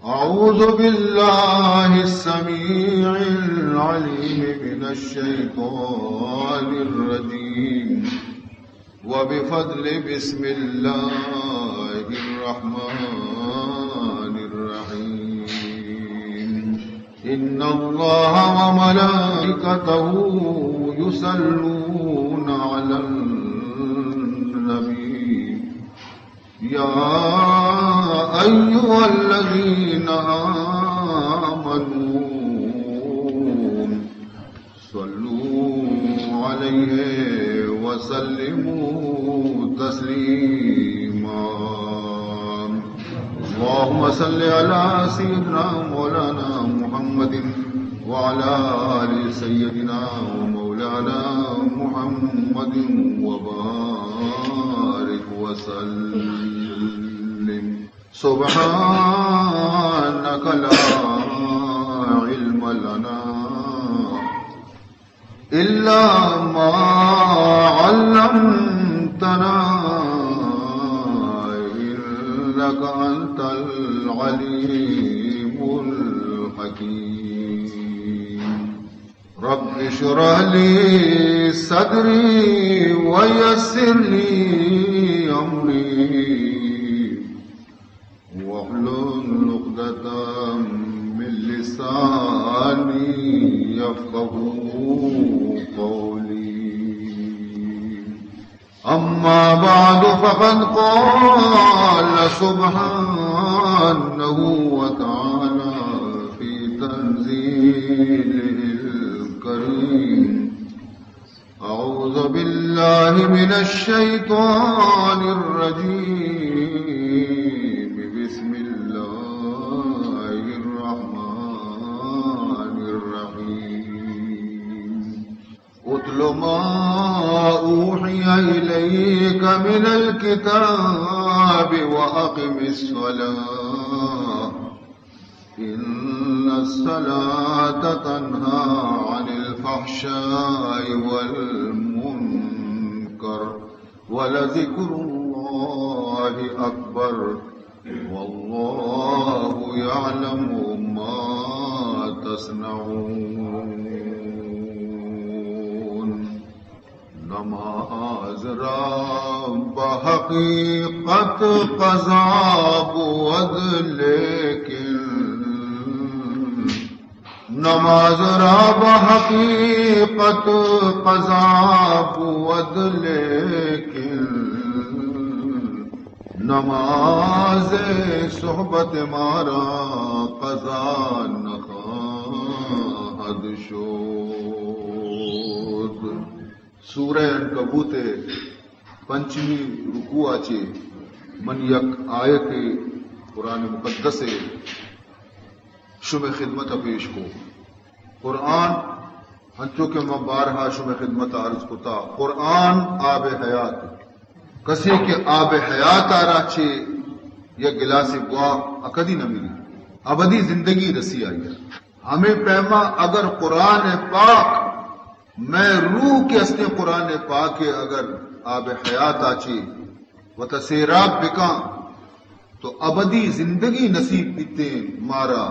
أعوذ بالله السميع العليم من الشيطان الرجيم. وبفضل بسم الله الرحمن الرحيم. إن الله وملائكته يصلون على النبي. يا أيها الذين آمنوا صلوا عليه وسلموا تسليما. اللهم صل على سيدنا مولانا محمد وعلى آل سيدنا ومولانا محمد وبارك وسلم. سبحانك لا علم لنا إلا ما علمتنا، إنك أنت العليم الحكيم. رب اشرح لي صدري ويسر لي أمري واحلل عقدة من لساني يفقهوا قولي. أما بعد، فقد قال سبحانه وتعالى في تنزيله الكريم: أعوذ بالله من الشيطان الرجيم. بسم الله الرحمن الرحيم. اتل ما أوحي إليك من الكتاب وأقم الصلاة إن الصلاة تنهى عن الفحشاء والمنكر ولذكر الله أكبر والله يعلم ما تصنعون. نماز را بہ حقیقت قضا بود، لیکن نماز را بہ حقیقت قضا بود، لیکن نماز صحبت مارا قضا نخواہد شد. سورہ عنکبوت ءِ پنچمی رکوع ءَ چہ من یک آیتے قرآن مقدس ءِ شمئے خدمت ءَ پیش کو۔ قرآن، ہنچو کہ من بارہا شمئے خدمت ءَ عرض کتا، قرآن آب حیات۔ کسے کہ آب حیات ءَ را چہ یک گلاسے بوا، آ کدی نہ مری، ابدی زندگی رسی آئی ءَ۔ ہمے پیما اگر قرآن پاک، مئے روح کہ استیں قرآن پاک ءِ اگر آب حیات ءَ چہ وتا سیراب بکاں تو ابدی زندگی نصیب بیتیں مارا۔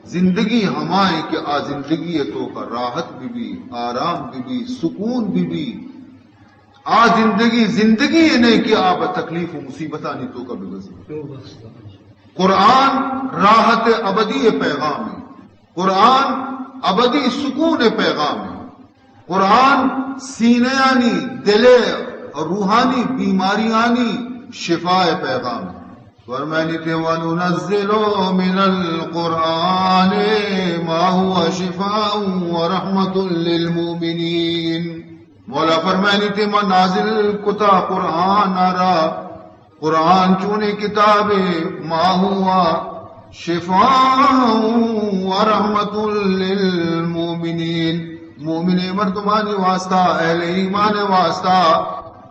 زندگی ہمائیں کہ آ زندگی ءِ توکا راحت بہ بی، آرام بہ بی، سکون بہ بی۔ آ زندگی زندگی ءِ نئیں کہ آ بہ تکلیف و مصیبتانی توکا بگوزی۔ قرآن راحت ابدی ءِ پیغام ایں۔ قرآن ابدی سکون ءِ پیغام ایں۔ قرآن سینیانی، دل ءِ، روحانی بیماریانی شفا ءِ پیغام ایں۔ فرمائنیتے: وننزل من القرآن ما هو شفاء ورحمة للمؤمنين۔ مولا فرمائنیتے: ما نازل کتا قرآن ءَ را۔ قرآن چونیں کتابے؟ ما هو شفاء ورحمة للمؤمنين۔ مومن مردمانی واسطہ، اہل ایمان واسطہ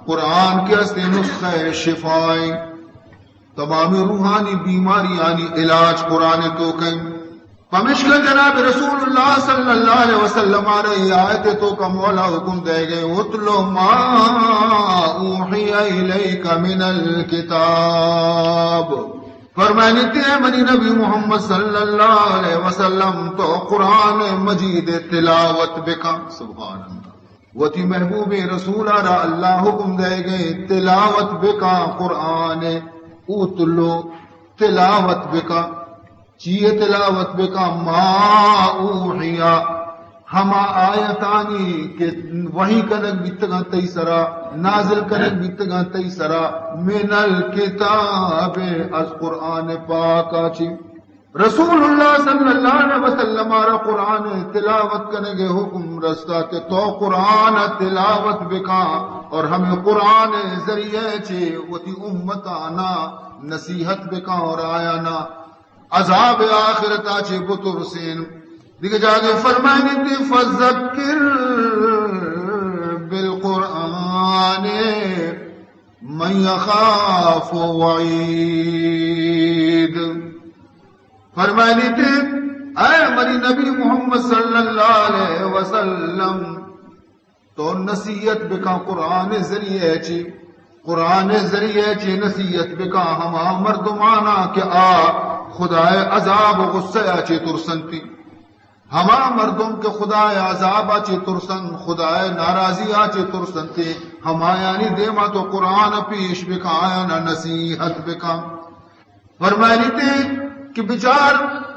قرآن کہ استیں نسخہ شفائیں۔ تمام روحانی بیماریانی علاج قرآن توکیں۔ پمشکا جناب رسول اللہ صلی اللہ علیہ وسلم ءَ را اے آیت توکا مولا حکم دئیگئے: اتل ما اوحی الیک من الکتاب۔ فرمائنیتے، اے منی نبی محمد صلی اللہ علیہ وسلم، تو قرآن مجید تلاوت بکن۔ سبحان اللہ۔ وتی محبوب رسول را اللہ حکم دے گئے، تلاوت بکن قرآن، اتلو، تلاوت بکن۔ چیئے تلاوت بکن؟ ما اوحی، ہما آیتانی کہ وحی کنگ بیتگاں تئی سرا، نازل کنگ بیتگاں تئی سرا، من الکتاب، از قرآن پاکا چی۔ رسول اللہ صلی اللہ علیہ وسلم را قرآن تلاوت کنگ حکم رستا کہ تو قرآن تلاوت بکن، اور ہمیں قرآن ذریعے چی وتی امتانا نصیحت بکن اور آیانا عذاب آخرتا چی بترسین۔ دیگہ جاگے فرمائنیتے، فذکر بالقرآن من یخاف وعید۔ فرمائنیتے، اے منی نبی محمد صلی اللہ علیہ وسلم، تو نصیحت بکن قرآن ذریعے چی، قرآن ذریعے چی نصیحت بکن ہما مردمانا کہ آ خدائے عذاب و غصہ چی ترسنتی۔ ہما مردم کہ خدائے عذابا چی ترسن، خدائے ناراضیا چی ترسنتے، ہمایانی دیما تو قرآن پیش بکن، آیانا نصیحت بکن۔ فرمائنیتے کہ بچار،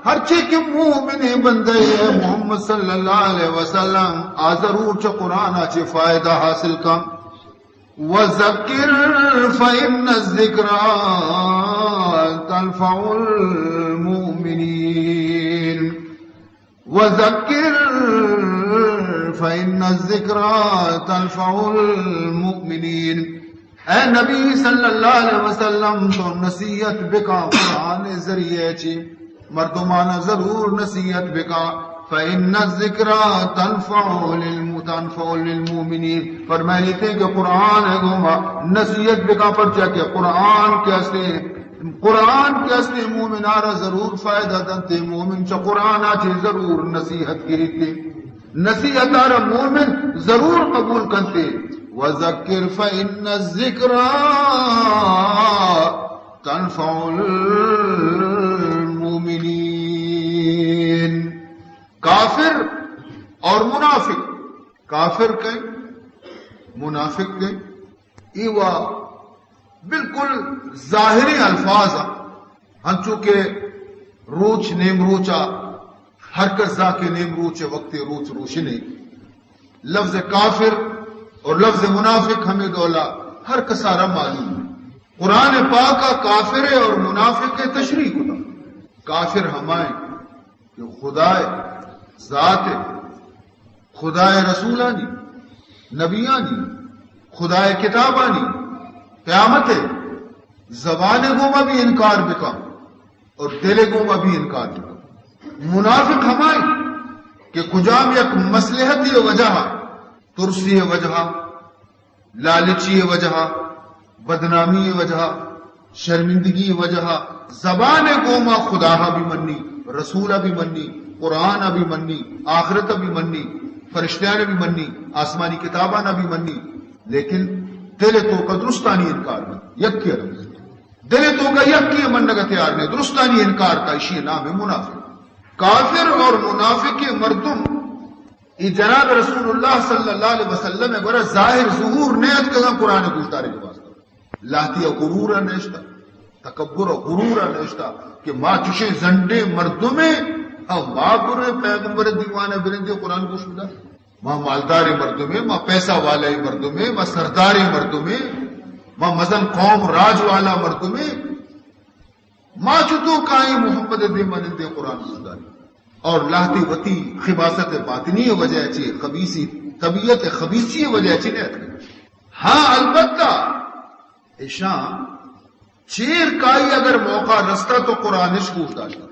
ہرچی کہ مومن بندے اے محمد صلی اللہ علیہ وسلم، آ ضرور چہ قرآنا چی فائدہ حاصل کن۔ وذکر فإن الذکری تنفع المؤمنین۔ وذکر فإن الذکری تنفع المؤمنین۔ اے نبی صلی اللہ علیہ وسلم، تو نصیحت بکا قرآن ذریعے چی، مردمانا ضرور نصیحت بکا۔ فإن الذکری تنفع للم-، تنفع للمؤمنین۔ فرمائنیتے کہ قرآن گوما نصیحت بکا، پرچا کہ قرآن کہ استے، قرآن کہ استے مومنارا ضرور فائدہ دنتے، مومن چہ قرآنا چی ضرور نصیحت گریتے۔ نصیحت را مومن ضرور قبول کنتے۔ وذکر فإن الذکری تنفع المؤمنین۔ کافر اور منافق، کافر کئے، منافق کئے، ای وا بالکل ظاہری الفاظ آ، ہنچو کہ روچ نیم روچا، ہر کس زا کہ نیم روچ وقت روچ روشنے۔ لفظ کافر اور لفظ منافق ہمیں ڈولا ہر کسارا معلوم ہے۔ قرآن پاک کافر اور منافق تشریح کتا۔ کافر ہمائیں کہ خدائے ذات، خدائے رسولانی، نبیانی، خدائے کتابانی، قیامت، زبان گوما بھی انکار بکا اور دل گوما بھی انکار بکا۔ منافق ہمائیں کہ کجام یک مصلحتی وجہ، ترسی وجہ، لالچی وجہ، بدنامی وجہ، شرمندگی وجہ، زبان گوما خدا بھی منی، رسول بھی منی، قرآن بھی منی، آخرت بھی منی، فرشتیان بھی منی، آسمانی کتابان بھی منی، لیکن دل توکا درستانی انکار بی، یکی الم۔ دل توکا یکی منگا تیار نہیں، درستانی انکار کا، اشی نام ہے منافق۔ کافر اور منافق مردم اے جناب رسول اللہ صلی اللہ علیہ وسلم گورا ظاہر ظہور نیت کگا قرآن گوشدارے کے واسطہ۔ لہتی غرور نشتا، تکبر غرور نشتا کہ ما چشیں زنڈے مردمے، ہاں، ما برے پیغمبر دیوان برندے قرآن گوش بدا۔ ما مالدار مردمے، ما پیسہ والے مردمے، ما سردار مردمے، ما مزن قوم راج والا مردمے۔ ما چتو کائیں محمد دے منندے قرآن گوشداری؟ اور لہتے وتی خباثت باطنی وجہ چی، خبیثی طبیعت خبیثی وجہ چی نہیں اتکے۔ ہاں، البتہ اشاں چیر کائی اگر موقع رستا تو قرآنش گوش داشتا۔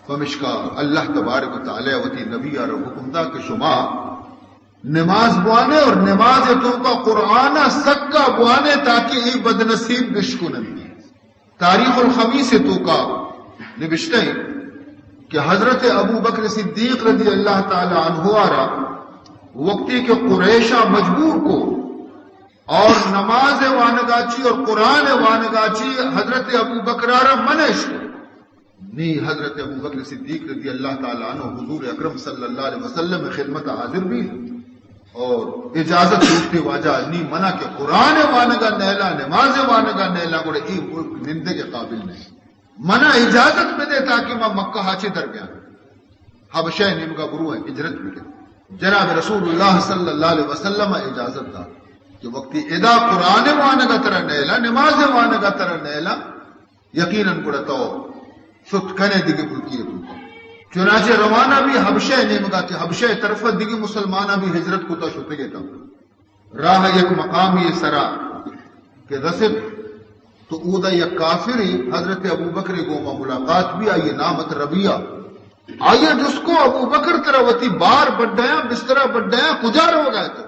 پمشکا اللہ تبارک و تعالی وتی نبی آرا حکم دا کہ شما نماز بوانے اور نماز توکا قرآن سکا بوانے تاکہ اے بدنصیب بشکنن۔ تاریخ الخمیس توکا نبشتہ ہے کہ حضرت ابو بکر صدیق رضی اللہ تعالی عنہ آرا وقتی کہ قریشا مجبور کو اور نماز وانگا چی اور قرآن وانگا چی حضرت ابو بکر ءَ را منع اِش کو۔ نی حضرت ابو بکر صدیق رضی اللہ تعالی عنہ حضور اکرم صلی اللہ علیہ وسلم خدمت حاضر بی اور اجازت لوٹی، واجہ نی منع کہ قرآن وانگا نیلا، نماز وانگا نیلا، گڑا ای ملک نندگ قابل نہیں۔ منا اجازت بدے تاکہ ما مکہ ءَ چہ در بیاں، حبشہ نیمگا برو، ہجرت بکن۔ جناب رسول اللہ صلی اللہ علیہ وسلم اجازت دات کہ وقتی ادا قرآن وانگا ترا نیلا، نماز وانگا ترا نیلا، یقیناً گڑا تو شت کنے دگہ ملکی توکا۔ چنانچہ روانہ بی حبشہ نیمگا کہ حبشہ طرف دگہ مسلماناں بی ہجرت کتا شتگے تا۔ راہ یک مقامی سرا کہ رسد تو اودا یک کافرے حضرت ابوبکر گوما ملاقات بی، آئی نام ات ربیعہ۔ آئی جست کو، ابوبکر ترا وتی بار بڈیاں، بسترا بڈیاں، کجا روگا ئے تو؟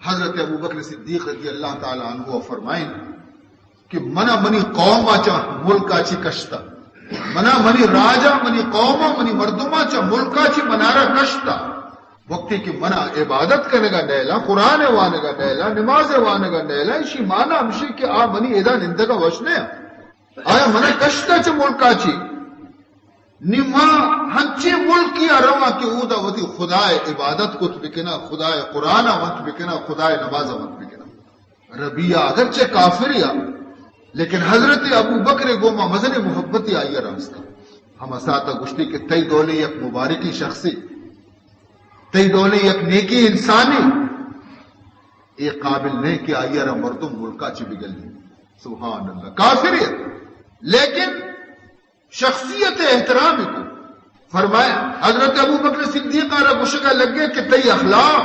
حضرت ابوبکر صدیق رضی اللہ تعالی عنہ فرمائیں کہ منا منی قوم ءَ چہ ملک ءَ چہ کشتا، منا منی راج ءَ، منی قوم ءَ، منی مردم ءَ چہ ملک ءَ چہ منارا کشتا۔ وقتی کہ منا عبادت کنگا نیلا، قرآن وانگا نیلا، نماز وانگا نیلا، اشی مانا ہمشی کہ آ منی ادا نندگا وش نیا۔ آیا منا کشتا چہ ملک ءَ چہ؟ نی ما ہنچیں ملکی ءَ رواں کہ اودا وتی خدائے عبادت کت بکناں، خدائے قرآن ءَ ونت بکناں، خدائے نماز ءَ ونت بکناں۔ ربیعہ اگرچہ کافرے آ، لیکن حضرت ابوبکر گوما مزنیں محبتے آئی ءَ راستا۔ ہما ساعت ءَ گوشتی کہ تئی ڈولیں یک مبارکیں شخصے، تئی ڈولیں یک نیکیں انسانے، اے قابل نہیں کہ آئی ءَ را مردم ملکا چہ بگلی۔ سبحان اللہ، کافرے آ، لیکن شخصیت احترام کو۔ فرمائے، حضرت ابوبکر صدیق ءَ را گوشگا لگے کہ تئی اخلاق،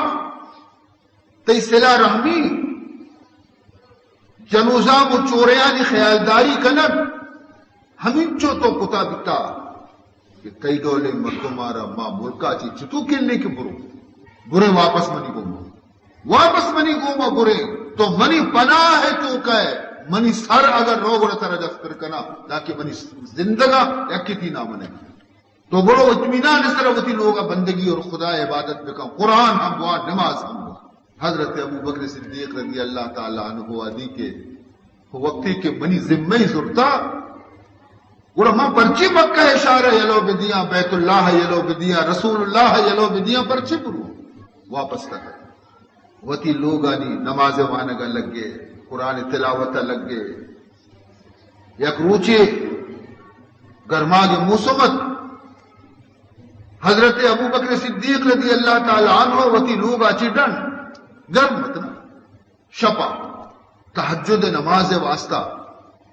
تئی صلہ رحمی، جنوزام و چوریانی خیالداری کنگ، ہمینچو تو کتا بیتا کہ تئی ڈولیں مردم ءَ را ما ملکا چہ چتو کلیں کہ برو، برے واپس منی گوما۔ واپس منی گوما برے، تو منی پناہ توکا ئے، منی سر اگر رو گڑا ترا دستر کناں، تاکہ منی زندگا یکی تئی نام نہ۔ تو برو اطمینان سر وتی لوگا بندگی اور خدا عبادت بکن، قرآن ہم بوان، نماز ہم بوان۔ حضرت ابوبکر صدیق رضی اللہ تعالی عنہ آدی کہ وقتی کہ منی ذمہ زرتا، گڑا من پرچی مکہ شہر یلو بدیاں، بیت اللہ یلو بدیاں، رسول اللہ یلو بدیاں، پرچی برو واپس تک۔ وتی لوگانی نماز وانگ ء لگے، قرآن تلاوت ء لگے۔ یک روچے گرماگ موسم ات، حضرت ابوبکر صدیق رضی اللہ تعالی عنہ وتی لوگ ء چہ ڈن گرم ات نا، شپا تہجد نماز واسطہ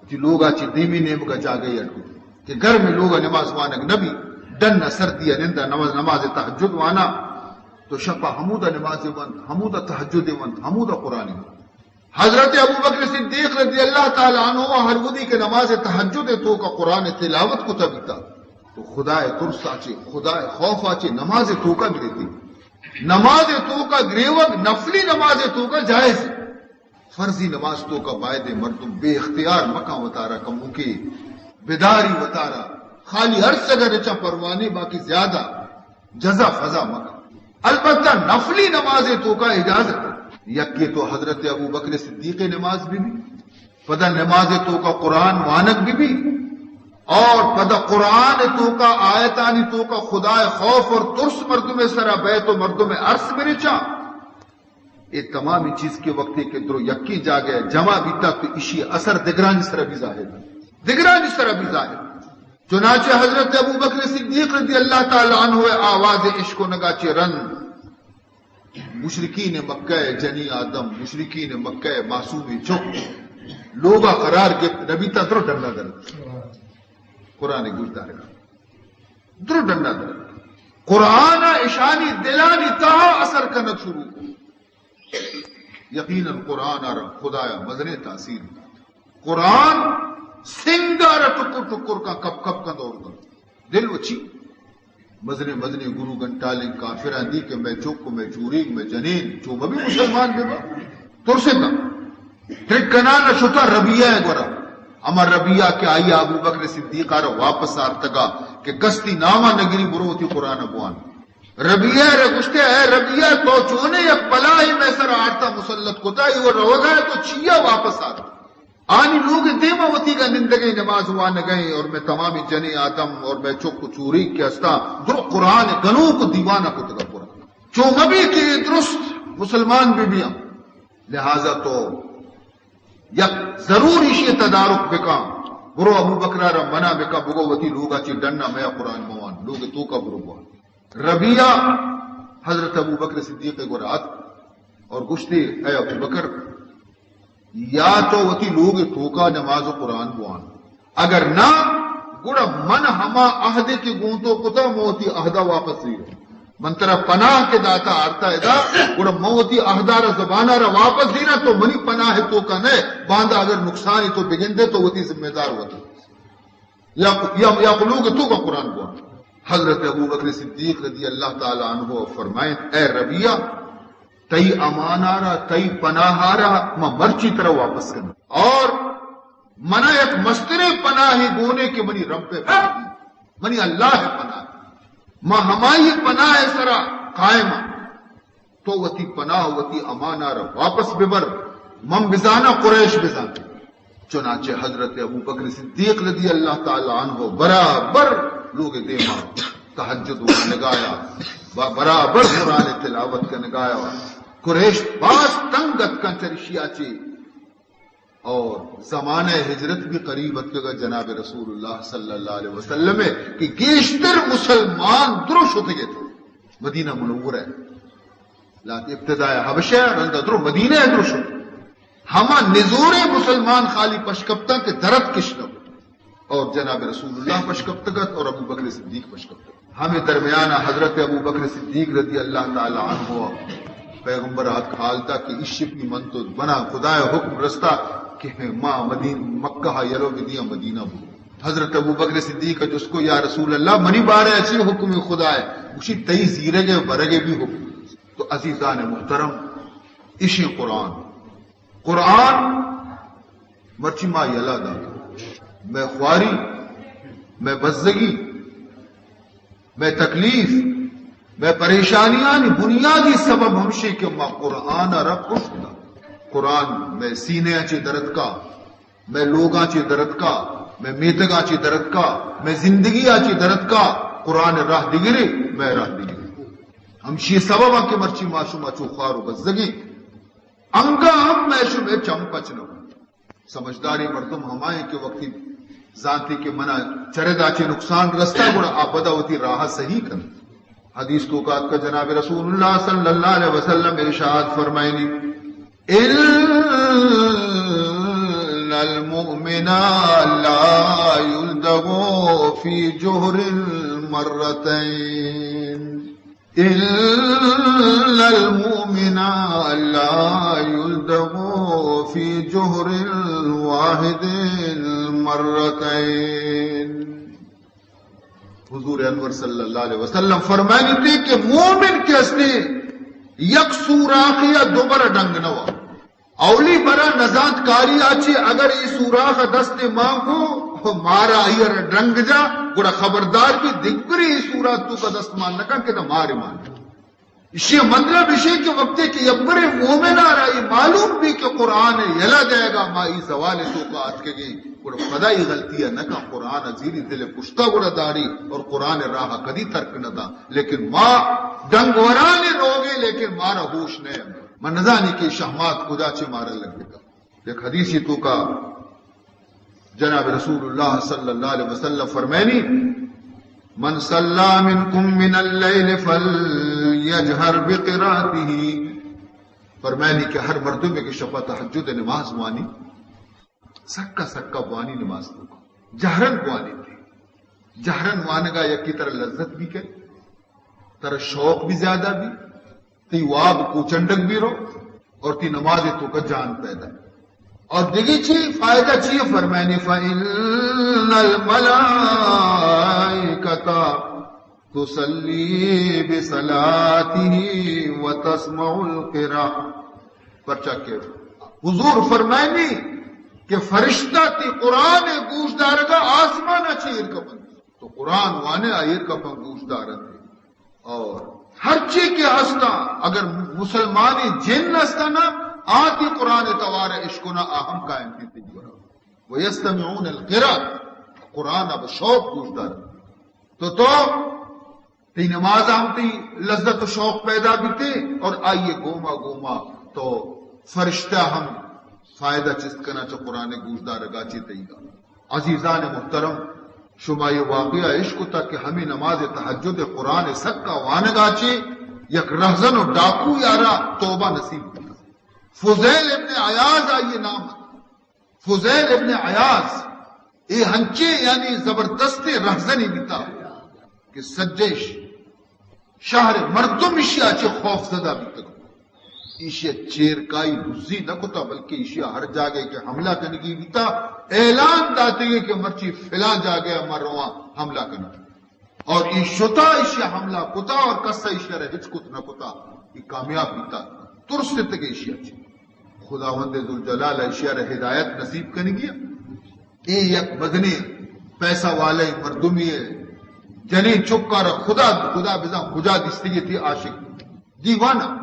وتی لوگ ء چہ دیمی نیمگ ء جاگہ اڈ کت کہ گرم لوگ ء نماز وانگ نبی، ڈن ء سردی ء نند ء نماز، نماز تہجد وانا۔ تو شپا ہمودا نماز ونت، ہمودا تہجد ونت، ہمودا قرآن ونت۔ حضرت ابوبکر صدیق رضی اللہ تعالی عنہ ہر وھدی کہ نماز تہجد ء توکا قرآن تلاوت کتا بیتا، تو خدائے ترس ء چہ، خدائے خوف ء چہ نماز توکا گریتی۔ نماز توکا گریوگ نفلی نماز توکا جائز۔ فرضی نماز توکا باید مردم بے اختیار مکن وتارا، کموکے بداری وتارا، خالی ارس اگر چا پروانے، باقی زیادہ جزا فضا مکن۔ البتہ نفلی نماز توکا اجازت۔ یکے تو حضرت ابوبکر صدیق نماز بہ بی، پدا نماز توکا قرآن وانگ بہ بی، اور پدا قرآن توکا، آیتانی توکا خدائے خوف اور ترس مردم سرا بیت و مردم ارس برچا۔ اے تمامی چیز کہ وقتی کہ درو یکیں جاگہ جمع بیتا تو اشی اثر دگرانی سرا بھی ظاہر، دگرانی سرا بھی ظاہر۔ چنانچہ حضرت ابوبکر صدیق رضی اللہ تعالی عنہ ء آواز اشکنگا چہ رند مشرکین مکہ ء جنی آدم، مشرکین مکہ ء معصومی چک لوگا قرار گپت نبی تا درو ڈنڈا درت۔ قرآن گوش دارگا درو ڈنڈا درت۔ قرآن ء اشانی دلانی تہا اثر کنگ شروع کو۔ یقیناً قرآن ء را خدایا مزنیں تاثیر دات۔ قرآن سنگ ء را ٹکر ٹکر کن، کپ کپ کن دور کن۔ دل و چی؟ مزنیں مزنیں گرو گھنٹالیں کافراں دی کہ مئے چک و مئے چوریگ، مئے جنین چو مبی مسلمان ببا۔ ترستا۔ ٹرک کنان ء شتا ربیعہ ء گورا۔ ہما ربیعہ کہ آئی ابو بکر صدیق ء را واپس آرتگا کہ گستی ناما نگری برو وتی قرآن ء بوان۔ ربیہ ءَ را گوشتے، اے ربیہ، تو چونے یک بلائے مئے سر آرتا مسلط کتا، اے و روگا ہے، تو چیا واپس آتا؟ آنی لوگ دیما وتی گا نندگے، نماز وانگے، اور مئے تمامی جنیں آدم اور مئے چک و چوری کہ ہستا، درو قرآن گنوک و دیوانہ کتگا پورا۔ چو مبی کہ اے درست مسلمان بہ بیاں، لہذا تو یک ضرور ایشی تدارک بکاں، برو ابو بکر ءَ را منع بکاں، بگو وتی لوگا چی ڈنا میا قرآن موان، لوگ توکا برو بوان۔ ربیہ حضرت ابو بکر صدیق ءِ گورا اتک اور گوشتی، اے ابو بکر، یا تو وتی لوگ توکا نماز و قرآن بوان، اگر نہ، گڑا من ہما عہدے کہ گوں تو کتا، من وتی عہدا واپس زیراں۔ من ترا پناہ کہ داتا آرتا ادا، گڑا من وتی عہدا را، زبانا را واپس زیراں، تو منی پناہ توکا نئے، باندا اگر نقصانی تو بگندے تو وتی ذمہ دار وتی۔ یا، یا، یا لوگ توکا قرآن بوان۔ حضرت ابو بکر صدیق رضی اللہ تعالی عنہ فرمائیں، اے ربیہ، تئی امانا را، تئی پناہا را ما مرچی ترا واپس کنیں۔ اور منا یک مستریں پناہے گونے کہ منی رب ءِ پناہ، منی اللہ ءِ پناہ۔ ما ہمائی پناہ ءِ سرا قائم آں۔ تو وتی پناہ، وتی امانا را واپس ببر۔ من بزاناں، قریش بزانت۔ چنانچہ حضرت ابو بکر صدیق رضی اللہ تعالی عنہ برابر لوگ دیما تہجد وانگایا، با-، برابر قرآن تلاوت کنگایا۔ قریش باز تنگ اتکن چریشیا چے۔ اور زمانہ ہجرت بھی قریب اتکگا جناب رسول اللہ صلی اللہ علیہ وسلم ءِ کہ گیشتر مسلمان درو شتگے تو مدینہ منورہ۔ لات ابتداء حبشہ، رندا درو مدینہ درو شت۔ ہما نزوریں مسلمان خالی پشکپتاں کہ درت کشتگ۔ اور جناب رسول اللہ پشکپتگت اور ابو بکر صدیق پشکپتگ۔ ہمے درمیان حضرت ابو بکر صدیق رضی اللہ تعالی عنہ پیغمبر ءَ حال دا کہ اشی من تو بنا خدائے حکم رستا کہ ما مدین-، مکہ ءَ یلو بدیاں مدینہ بو۔ حضرت ابو بکر صدیق جست کو، یا رسول اللہ، منی بارے ءَ چی حکم خدا ہے؟ گوشی، تئی زیرگ ءُ برگ ءِ بھی حکم۔ تو عزیزان محترم، اشی قرآن، قرآن مرچی ما یلہ دات۔ مئے خواری، مئے بزگی، مئے تکلیف، مئے پریشانیانی بنیادی سبب ہمشی کہ ما قرآن ءَ را پشت دات۔ قرآن مئے سینہ ءَ چہ درتکا، مئے لوگاں چہ درتکا، مئے میتگاں چہ درتکا، مئے زندگی ءَ چہ درتکا۔ قرآن ءِ راہ دگرے، مئے راہ دگرے۔ ہمشی سبب کہ مرچی ما شما چو خوار و بزگی۔ انگا ہم مئے شمئے چم پچ نہ بنت۔ سمجھداریں مردم ہمائیں کہ وقتی زانتی کہ منا چردا چہ نقصان رستا، گڑا آ پدا وتی راہ صحیح کنت۔ حدیث توکا اتکا جناب رسول اللہ صلی اللہ علیہ وسلم ارشاد فرمائنی، ان المؤمن لا يلدغ في جحر مرتين۔ ان المؤمن لا يلدغ في جحر واحد مرتين۔ حضور انور صلی اللہ علیہ وسلم فرمائنیتے کہ مومن کہ استے یک سوراخے ءَ دوبر ڈنگ نوا۔ اولی برا نزانت کاری ءَ چہ اگر اے سوراخ ءَ دست مان کو، مارا آئی ءَ را ڈنگ جا، گڑا خبردار بی، دگبرے اے سوراخ توکا دست مان نکن کہ نہ مارے مان۔ اشی مطلب اشی کہ وقتے کہ یکبرے مومن ءَ را اے معلوم بی کہ قرآن ءِ یلہ دئیگا ما اے زوال توکا اتکگیں، گڑا پدا اے غلطی ءَ نکن، قرآن ءَ زیری دل ءِ پشتا گڑا داری اور قرآن ءِ راہ ءَ کدی ترک نہ دا۔ لیکن ما ڈنگ وران روگے، لیکن مارا ہوش نہ۔ من نزانی کہ شہمات کجا چہ مارا لگتا۔ یک حدیثی توکا جناب رسول اللہ صلی اللہ علیہ وسلم فرمائنی، من صلى منكم من الليل فليجهر بقراءته۔ فرمائنی کہ ہر مردمے کہ شپا تہجد نماز وانی، سکا سکا بوانی نماز توکا۔ جہرن بوانی تے۔ جہرن وانگا یکی ترا لذت بھی کئے، ترا شوق بھی زیادہ بھی، تی واب کوچنڈگ بھی رو، اور تی نماز توکا جان پیدا۔ اور دگی چی فائدہ چی ہے؟ فرمائنی، فإن الملائكة تصلي بصلاته وتسمع القراءة۔ پرچا کہ حضور فرمائنی کہ فرشتہ تی قرآن گوش دارگا آسمان چیر کپن۔ تو قرآن وانے آ ایر کپن گوش دارن۔ اور ہرچی کہ ہستاں، اگر مسلمانی جن ہستاں نا، آ تی قرآن توار اشکنا، آ ہم کائنتی تئی گورا۔ ویستمعون القراء، قرآن اب شوق گوش دار۔ تو تو تئی نماز ہم تئی لذت و شوق پیدا بیتے اور آئیے گوما گوما تو فرشتہ ہم فائدہ چست کنا چہ قرآن گوشدارگا چے تئیگا۔ عزیزان محترم، شما یہ واقعہ اشکتا کہ ہمیں نماز تہجد قرآن سکا وانگا چے یک رہزن و ڈاکو یارا توبہ نصیب کتا۔ فضیل ابن عیاض آئیے نام ات۔ فضیل ابن عیاض، اے ہنچے یعنی زبردست رہزنی بیتا کہ سجے شہر مردم اشیا چہ خوف زدہ بیتگ۔ ایشی چیرکائی دزی نہ کتا، بلکہ ایشیا ہر جاگہ کہ حملہ کنگی بیتا، اعلان داتگی کہ مرچی فلاں جاگہ ما رواں حملہ کنگی۔ اور ای شتا، ایشی حملہ کتا اور کسا ایشی را ہچ کت نہ کتا، ای کامیاب بیتا۔ ترس اتگے ایشی چہ۔ خداوند ذوالجلال ایشی را ہدایت نصیب کنگی۔ اے یک مزنیں پیسہ والے مردمی ہے، جنیں چکا را خدا، خدا بزاں کجا دیستگی تھی عاشق دیوانہ۔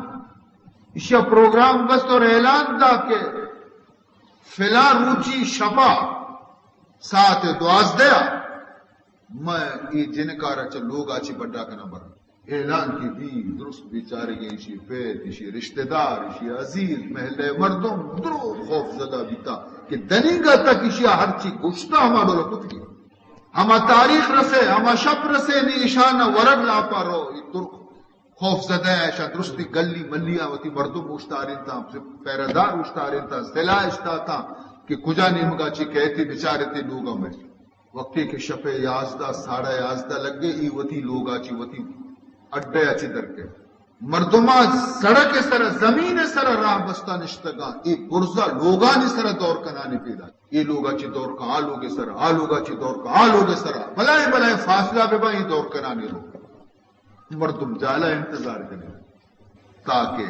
ایشی پروگرام بست اور اعلان دا کہ فلاں روچی شپا ساعت دوازدہ من اے جنکارا چہ لوگا چہ بڈا کناں براں۔ اعلان کہ بی، درست بیچارگیں ایشی پت، ایشی رشتہ دار، ایشی عزیز، محلہ مردم درو خوف زدہ بیتا کہ دنیگا تک ایشی ہرچی گشتا ہما ڈولا کتگی۔ ہما تاریخ رسے، ہما شپ رسے، نی ایشانا ورگ لاپا رو، ای ترک خوف زدہ ہے، ایشاں درستی گلی ملیاں وتی مردم اوشتارینتاں، پہرہ دار اوشتارینتاں، سلاح اشتاتاں کہ کجا نیمگا چی کہتے بچارتے لوگا میں۔ وقتی کہ شپ یازدہ، ساڑھا یازدہ لگے، ای وتی لوگا چی وتی اڈیا چی درکے۔ مردماں سڑک سر، زمین سر راہ بستا نشتگاں، ای برزا لوگانی سر دور کنانی پیدا۔ ای لوگا چی دور کا، آ لوگ سر، آ لوگا چی دور کا، آ لوگ سر۔ بلائیں بلائیں فاصلہ بہ با، ای دور کنانی لوگ۔ مردم جالا انتظار کنے تاکہ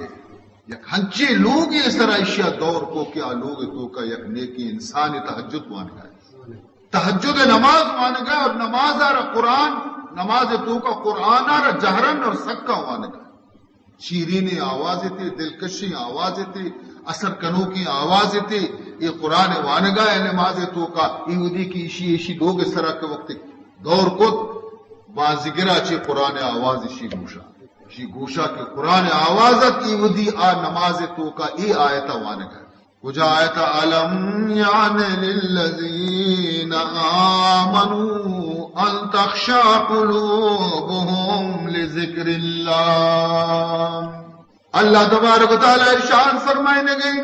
یک ہنچیں لوگے سرا ایشیا دور کو کہ آ لوگ توکا یک نیکیں انسان تہجد وانگا ہے۔ تہجد نماز وانگا ہے اور نماز آ را قرآن، نماز توکا قرآن آ را جہرن اور سکا وانگا ہے۔ شیرینیں آواز تے، دلکشیں آواز تے، اثر کنوکیں آواز تے، اے قرآن وانگا ہے نماز توکا، اے ودی کہ ایشی، ایشی لوگ سرا کہ وقت دور کت، بازگرا چہ قرآن آواز ایشی گوشا۔ ایشی گوشا کہ قرآن آواز ات، ای ودی آ نماز توکا ای آیت وانگ ات۔ کجا آیت؟ الم یعن للذین آمنوا ان تخشع قلوبهم لذکر اللہ۔ اللہ تبارک و تعالی ارشاد فرمائنگے،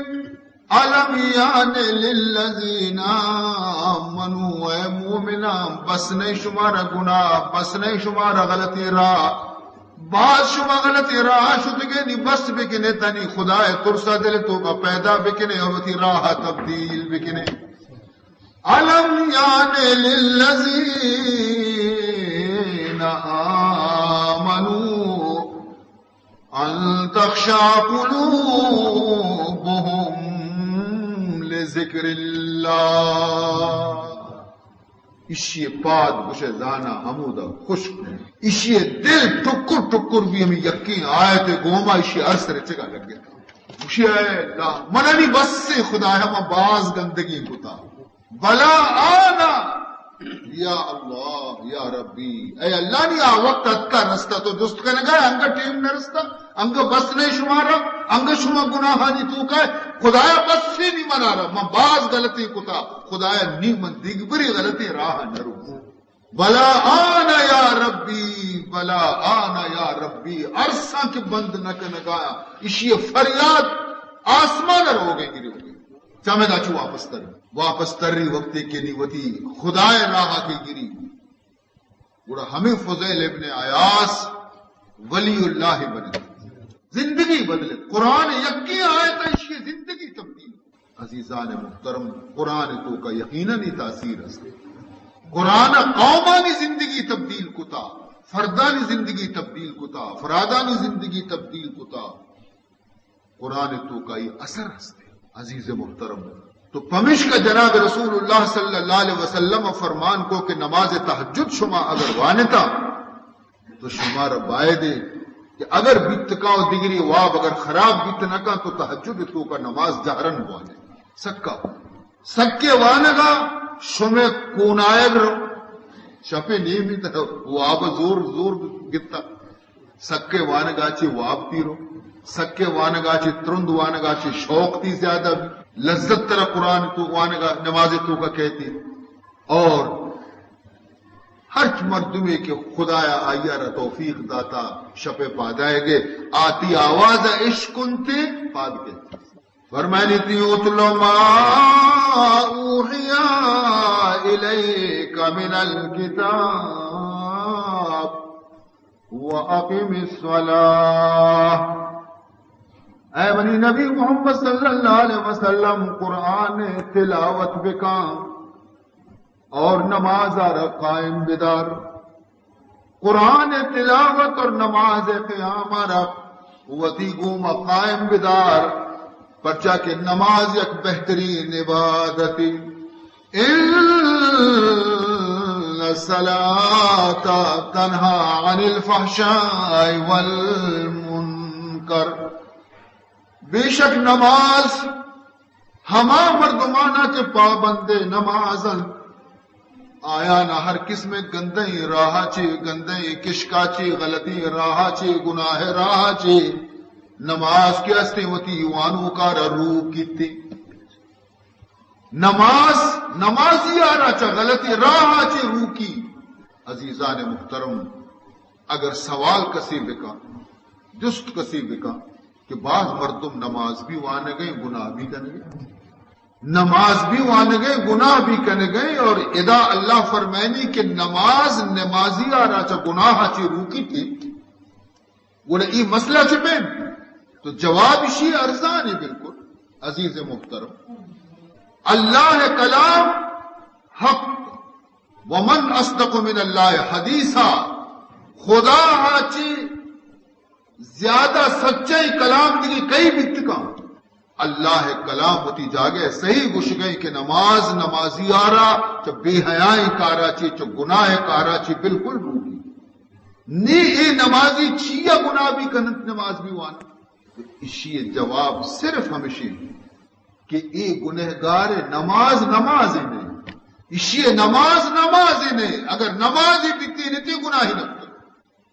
الم یعن للذین آمنوا، اے مومنان، بس نہیں شمارا گناہ، بس نہیں شمارا غلطی راہ، باز شما غلطی راہ شتگے، نی بس بکنے، تنی خدائے ترسا دل توکا پیدا بکنے، وتی راہ تبدیل بکنے۔ الم یعن للذین آمنوا ان تخشع قلوبهم لذکر اللہ۔ ایشی پاد گوشے زانا ہمودا خشک۔ ایشی دل ٹکر ٹکر بی ہمیں یقین آیت گوما ایشی ارس رچگا لگے۔ گوشی اے اللہ، منانی بس سے خدایا، ما باز گندگی کتا۔ بلا آنا، یا اللہ، یا ربی، اے اللہ نی آ وقت اتکا رستہ تو جست کنگا، انگا ٹیم نہ رستہ، انگا بس نہیں شمارا، انگا شما گناہانی توکا ہے، خدایا بس سے نی منارا، من باز غلطی کتا، خدایا نی من دیگبری غلطی راہ نہ رو۔ بلا آنا یا ربی، بلا آنا یا ربی، ارساں کہ بند نہ کنگا، ایشی فریاد آسمان روگے گری ہوگے۔ چمدا چو واپس تر، واپس تری وقتے کہ نی وتی خدائے راہ کے گری۔ گڑا ہمیں فضیل ابن عیاس ولی اللہ بنے، زندگی بدلے۔ قرآن یکی آیت ایشی زندگی تبدیل۔ عزیزان محترم، قرآن توکا یقیناً ای تاثیر است۔ قرآن قومانی زندگی تبدیل کتا، فردانی زندگی تبدیل کتا، افرادانی زندگی تبدیل کتا۔ قرآن توکا ای اثر است۔ عزیز محترم، تو پمشکا جناب رسول اللہ صلی اللہ علیہ وسلم فرمان کو کہ نماز تہجد شما اگر وانتا تو شمارا بایدے کہ اگر بیت کاں و دگری واب اگر خراب بیت نہ کاں تو تہجد توکا نماز جہرن بوانے۔ سکا، سکے وانگا شمے کونائگ رو، شپے نیمی تہ واب زور زور گتا۔ سکے وانگا چی واب تیرو، سکے وانگا چی ترند وانگا چی شوق تی زیادہ بی، لذت ترا قرآن تو وانگا نماز توکا کہتی۔ اور ہرچ مردمے کہ خدایا آئی ء را توفیق داتا شپ ء پادائیگے، آتی آواز ء اشکنتے پاد کئیت۔ فرمائنیتی، اتل ما اوحی الیک من الکتاب واقم الصلاة۔ اے منی نبی محمد صلی اللہ علیہ وسلم، قرآن تلاوت بکن اور نماز ء را قائم بدار۔ قرآن تلاوت اور نماز قیام ء را وتی گوما قائم بدار، پرچا کہ نماز یک بہترین عبادتے۔ ان الصلاة تنہی عن الفحشاء والمنکر۔ بے شک نماز ہما مردمانا کہ پابند نماز انت، آیانا ہر قسم گندئیں راہا چی، گندئیں کشکا چی، غلطیں راہا چی، گناہ راہا چی، نماز کہ استیں وتی وانوکارا روک کیتی۔ نماز، نمازی آرا چہ غلطی راہ چہ روکی۔ عزیزان محترم، اگر سوال کسی بکا، جست کسی بکا کہ باز مردم نماز بھی وانگئے، گناہ بھی کنگئے، نماز بھی وانگئے، گناہ بھی کنگئے، اور ادا اللہ فرمائنی کہ نماز نمازی آرا چہ گناہ چہ روکی تھی۔ گڑا ای مسئلہ چہ بین؟ تو جواب اشی ارزانی بالکل۔ عزیز محترم، اللہ کلام حق، ومن اصدق من اللہ حدیثا، خدا ہا چی زیادہ سچائی کلام دیگی کئی بیت کن؟ اللہ کلام وتی جاگہ صحیح گوشگئے کہ نماز نمازی آرا چہ بے حیائیں کارا چی، چہ گناہ کارا چی بالکل روکی۔ نی اے نمازی چیا گناہ بھی کننت، نماز بھی وان؟ اشی جواب صرف ہمشی کہ اے گنہگار نماز نماز نے، اشی نماز نماز نے، اگر نمازی بیتی نتی گناہی نبتو۔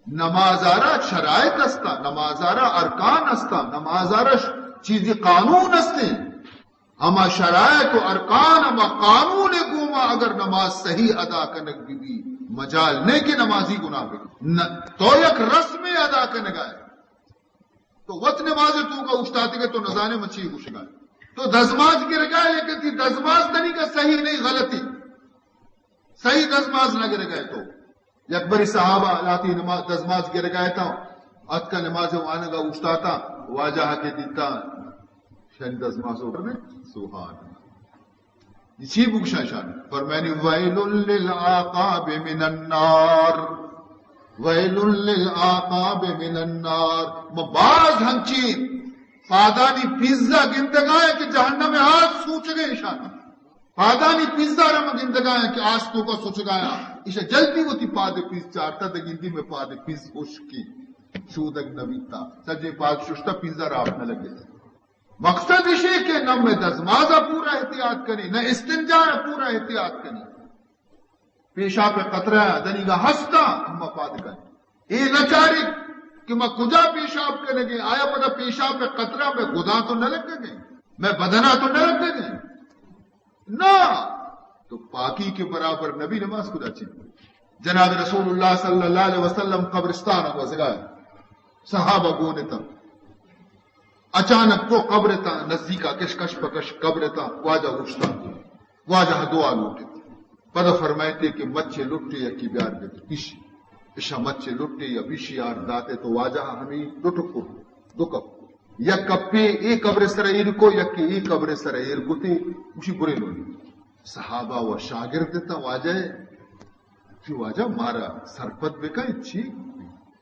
نماز آرا شرائط استا، نماز آرا ارکان استا، نماز آرا ش-، چیزی قانون استے۔ ہما شرائط و ارکان، ہما قانون گوما اگر نماز صحیح ادا کنگ بی بی، مجال نہیں کہ نمازی گناہ بی۔ نہ، تو یک رسم ادا کنگا ہے۔ تو وت نماز توکا اوشتاتگے، تو نزانے من چی گوشگا۔ تو دزماز گرگا ہے کہ تی دزماز تنی کا صحیح نہیں، غلطی۔ صحیح دزماز نہ گرگا ہے تو۔ یک بری صحابہ لاتی نماز، دزماز گرگا ہے تا، اتکا نماز وانگا اوشتاتا، واجہ کے دیتا، شن دزماز اوپر میں، سبحان اللہ۔ چی بگشاں شان؟ فرمانی، ویل للعقاب من النار، ویل للعقاب من النار۔ ما باز ہنچی پادانی پیزا گندگائیں کہ جہنم آس سوچگے شان۔ پادانی پیزا را ما گندگائیں کہ آس توکا سوچگایا۔ ایشا جلدی وتی پاد پیز چارتا، دگندی میں پاد پیز خشکی، شودگ نبیتا۔ سجے پاد ششتا، پیزا را آپ نہ لگے۔ مقصد اشی کہ نہ میں دزمازا پورا احتیاط کنی، نہ استنجا پورا احتیاط کنی۔ پیشاپ قطرہ دنیگا ہستا، ہما پاد کن۔ اے نہ چاری کہ ما کجا پیشاپ کنگے، آیا پدا پیشاپ قطرہ میں گدا تو نہ لگگے، میں بدنا تو نہ لگگے۔ نہ، تو پاکی کے برابر نبی نماز کجا چی۔ جناب رسول اللہ صلی اللہ علیہ وسلم قبرستان گوزگا، صحابہ گون تاں۔ اچانک تو قبر تاں نزدیکا کش، کش پہ کش قبر تاں واجہ اوشتات۔ واجہ دعا لوٹت۔ پدا فرمائیتے کہ مچے لٹے یکی بیار بیت پیشی۔ اشا مچے لٹے یا پیشی آر داتے تو واجہ ہمیں دو ٹکر، دو کپ۔ یک کپے اے قبر سر ایر کو، یکے اے قبر سر ایر کو تے اسی برے لوٹے۔ صحابہ و شاگرد تاں واجہ کہ واجہ مارا سرپد بکن، چی،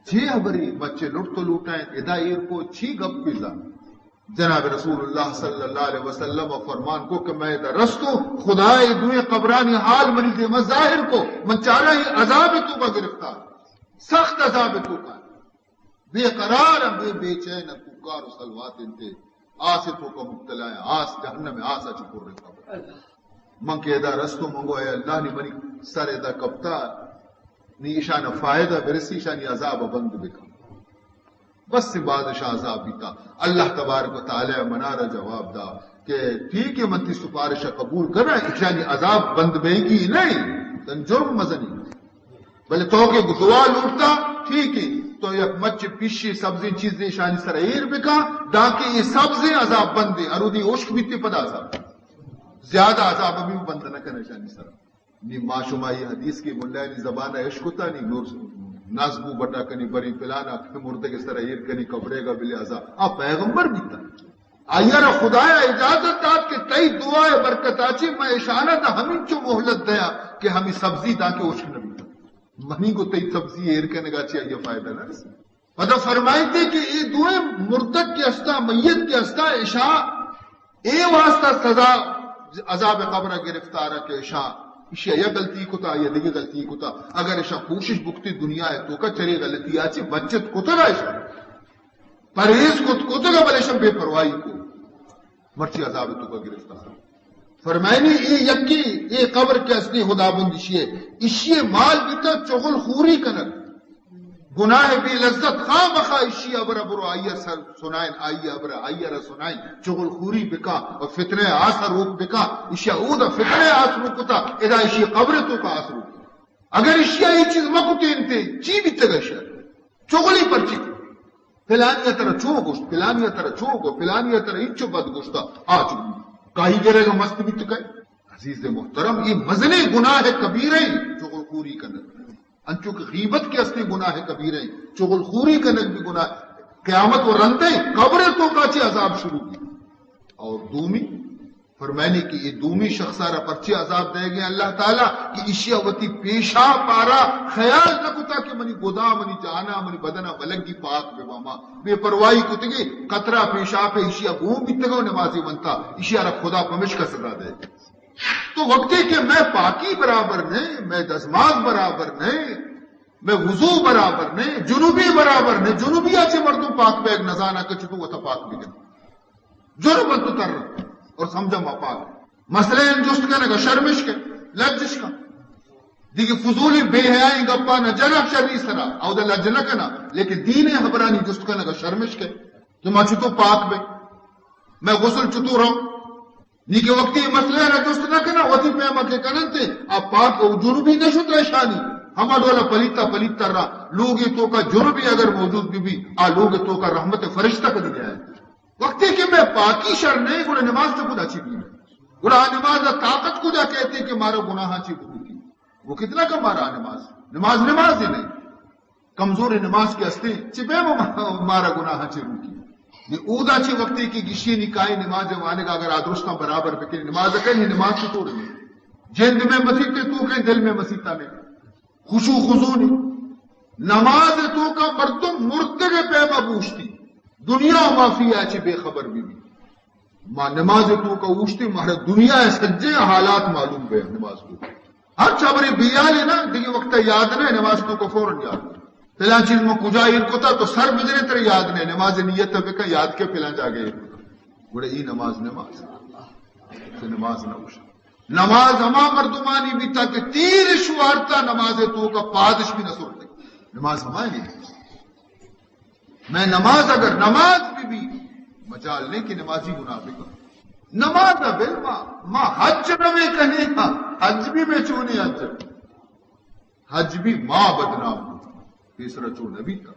چی ہبری، مچے لٹ تو لوٹائیں، ادا ایر کو، چی گپ بزان؟ جناب رسول اللہ صلی اللہ علیہ وسلم فرمان کو کہ میں ادا رستو، خدا اے دوئیں قبرانی حال منی دیما ظاہر کو، من چارا ہی عذاب توکا گرفتار، سخت عذاب توکا۔ بے قرار اَنت، بے، بے چین اَنت، کوکار و سلوات اَنت، آس ءِ توکا مبتلا اَنت، آس جہنم ءِ آس ءَ چو پر اَنت۔ من کہ ادا رستوں من گو اے اللہ نی منی سر ادا کپتا، نی ایشان ءَ فائدہ برسی، ایشانی عذاب ءَ بند بکن۔ بس بعد ایشاں عذاب بیتا۔ اللہ تبارک و تعالی منارا جواب دا کہ ٹھیک ہے، من تئی سفارش ءَ قبول کناں، ایشانی عذاب بند بیگی نہیں، تن جرم مزنی۔ بلے تو کہ دعا لوٹتا، ٹھیک ہے، تو یک مچ پیشی سبزیں چیزے ایشانی سر ایر بکا، دانکہ یہ سبزیں عذاب بندے، ارودی اشک بیتی پدا عذاب۔ زیادہ عذاب بھی بند نہ کنے ایشانی سر۔ نی ما شما یہ حدیث کے ملائنی زبان اشکتا نی نور نازبو بٹا کنی بری پلانا کہ مردگ سر ایر کنی قبرے گا بلے عذاب۔ آ پیغمبر بیتا۔ آئی ءَ را خدا ءَ اجازت دات کہ تئی دعا ءِ برکت ءَ چہ من ایشان ءَ داں ہمینچو مہلت دیاں کہ ہمے سبزی دانکہ اشک نہ بیت۔ منی گو تئی سبزی ایر کنگ ءَ چہ آئی ءَ فائدہ نہ رسی۔ پدا فرمائیتے کہ اے دوئیں مردگ کہ ہستاں، میت کہ ہستاں، ایشاں اے واسطہ سزا عذاب قبر ءَ گرفتار کہ ایشاں، ایشی ءَ یا غلطی کتا یا دگہ غلطی کتا، اگر ایشاں کوشش بکتی دنیا ءِ توکا چرے غلطی ءَ چہ بچت کتگ ایشاں۔ پرہیز کت، کتگ، بلے ایشاں بے پرواہی کو، مرچی عذاب توکا گرفتار۔ فرمائنی اے یکی، اے قبر کہ ہستی خداوند ایشی ءِ، ایشی ءِ مال بیتا چغل خوری کنگ، گناہ بے لذت، خامخا ایشی ءِ ہبر ءَ برو آئی ءَ سر سنائن، آئی ءِ ہبر ءَ، آئی ءَ را سنائن، چغل خوری بکا و فتنہ ءِ آس ءَ روک بکا، ایشی ءَ اودا فتنہ ءِ آس روک کتا، ادا ایشی ءِ قبر توکا آس روک۔ اگر ایشی ءَ اے چیز مہ کتینتے، چی بیتگ ایشی ءَ؟ چغلی پرچی؟ پلانی ءَ ترا چو گوشت، پلانی ءَ ترا چو گو، پلانی ءَ ترا انچو بد گوشتا، آ چو کاہی گرگ ءَ مست بیت کئے؟ عزیز محترم، اے مزنیں گناہ کبیرہ ایں، چغل خوری کنگ۔ انچو کہ غیبت کہ استیں گناہ کبیرہ ایں، چغل خوری کنگ بھی گناہ۔ قیامت و رندے قبر توکا چہ عذاب شروع بی۔ اور دومی، فرمائنی کہ اے دومی شخص ءَ را پرچے عذاب دئیگ ءَ اللہ تعالی کہ ایشی ءَ وتی پیشاپ ءَ را خیال نہ کتا کہ منی گدا، منی جانا، منی بدنا بلگی پاک بہ باں۔ ما بے پرواہی کتگی، قطرہ پیشاپ ءِ ایشی ءَ گون بیتگ و نمازی ونتا، ایشی ءَ را خدا پمشکا سزا دئیگ۔ تو وقتی کہ مئے پاکی برابر نہ، مئے دزماز برابر نہ، مئے وضو برابر نہ، جنوبی برابر نہ، جنوبی ءَ چہ مردم پاک بیگ نزانا کہ چتو وتا پاک بکن۔ جرم تو تر اور سمجھا ما پاک۔ مسئلہ ان جست کنگا شرمش کے، لجش کا۔ دیگه فضولی بے حیائی گپا نہ جنا شری سرا، او دا لج نہ کنا، لیکن دین خبرانی جست کنگا شرمش کے۔ تو ما چتو پاک بے، میں غسل چتو رہوں۔ نی کہ وقتی مسئلہ را جست نہ کنا، وتی پیما کہ کننتے، آ پاک و جنوبی نہ شت ایشانی۔ ہما ڈولا پلیتا پلیتا را، لوگے توکا جنوبی اگر موجود بی بی، آ لوگ توکا رحمت فرشتہ کدی جائے۔ وقتی کہ میں پاکی شر نہیں، گڑا نماز تو کدا چی بی؟ گڑا آ نماز ءَ طاقت کدا کہتے کہ مارا گناہاں چی بکتی؟ وہ کتنا کا مارا نماز؟ نماز نماز ہی نہیں۔ کمزور نماز کہ ہستے، چہ پیم ما-، مارا گناہاں چہ روکی؟ نی اودا چہ وقتی کہ گشی نی کائے نماز وانگا اگر آ درستاں برابر بکن، نماز کن، نی نماز چطور نہیں؟ جند میں مسیت تو کہیں، دل میں مسیتا نہیں۔ خشوع خضوع نی۔ نماز توکا مردم مردگ پیما بوشتی۔ دنیا و ما فیہا چہ بے خبر بی بی۔ ما نماز توکا اوشتی، مارا دنیا ءِ سجیں حالات معلوم بے نماز توکا۔ ہر چبرے بیالے نا، دیگه وقتا یاد نہ، نماز توکا فوراً یاد۔ پلان چیز ما کجا ایر کتا تو سر بجنے ترے یاد نہ، نماز نیت بکن یاد کہ پلان جاگہ ایر کتا۔ گڑا ای نماز نماز، تو نماز نہ اوش۔ نماز ہما مردمانی بیتا کہ تیر شوارتا نماز توکا پادش بھی نہ سرتے۔ نماز ہمانی۔ میں نماز اگر نماز بھی بھی، مجال نہیں کہ نمازی گناہ بکن۔ نماز نہ بل ما، ما حج نہ میں کہیں، حج بھی میں چونی حج۔ حج بھی ما بدنام ہو۔ پیسرا چو نبی تا۔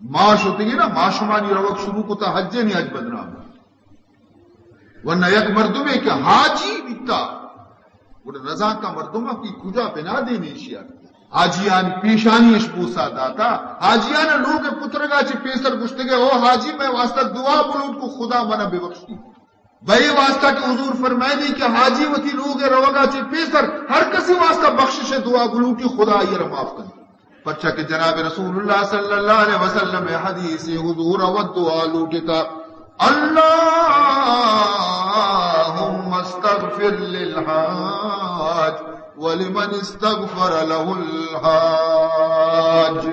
ما شتگی نا، ما شمانی روک شروع کتا حج نی حج بدنام ہو۔ ورنہ یک مردمے کہ حاجی بیتا، گڑا نزانتا مردم کی کجا بنا دینے ایشیا۔ حاجیانی پیشانی اش بوسا داتا، حاجیان لوگ پترگا چہ پیسر گشتگے، او حاجی میں واسطہ دعا بلوٹ کو خدا منا ببخشی۔ بے واسطہ کہ حضور فرمائے دی کہ حاجی وتی لوگ روگا چہ پیسر ہر کسی واسطہ بخشش دعا بلوٹی خدا آئی را معاف کن۔ پرچا کہ جناب رسول اللہ صلی اللہ علیہ وسلم حدیث حضور و دعا لوٹتا، اللهم استغفر للحاج ولمن استغفر له الحاج۔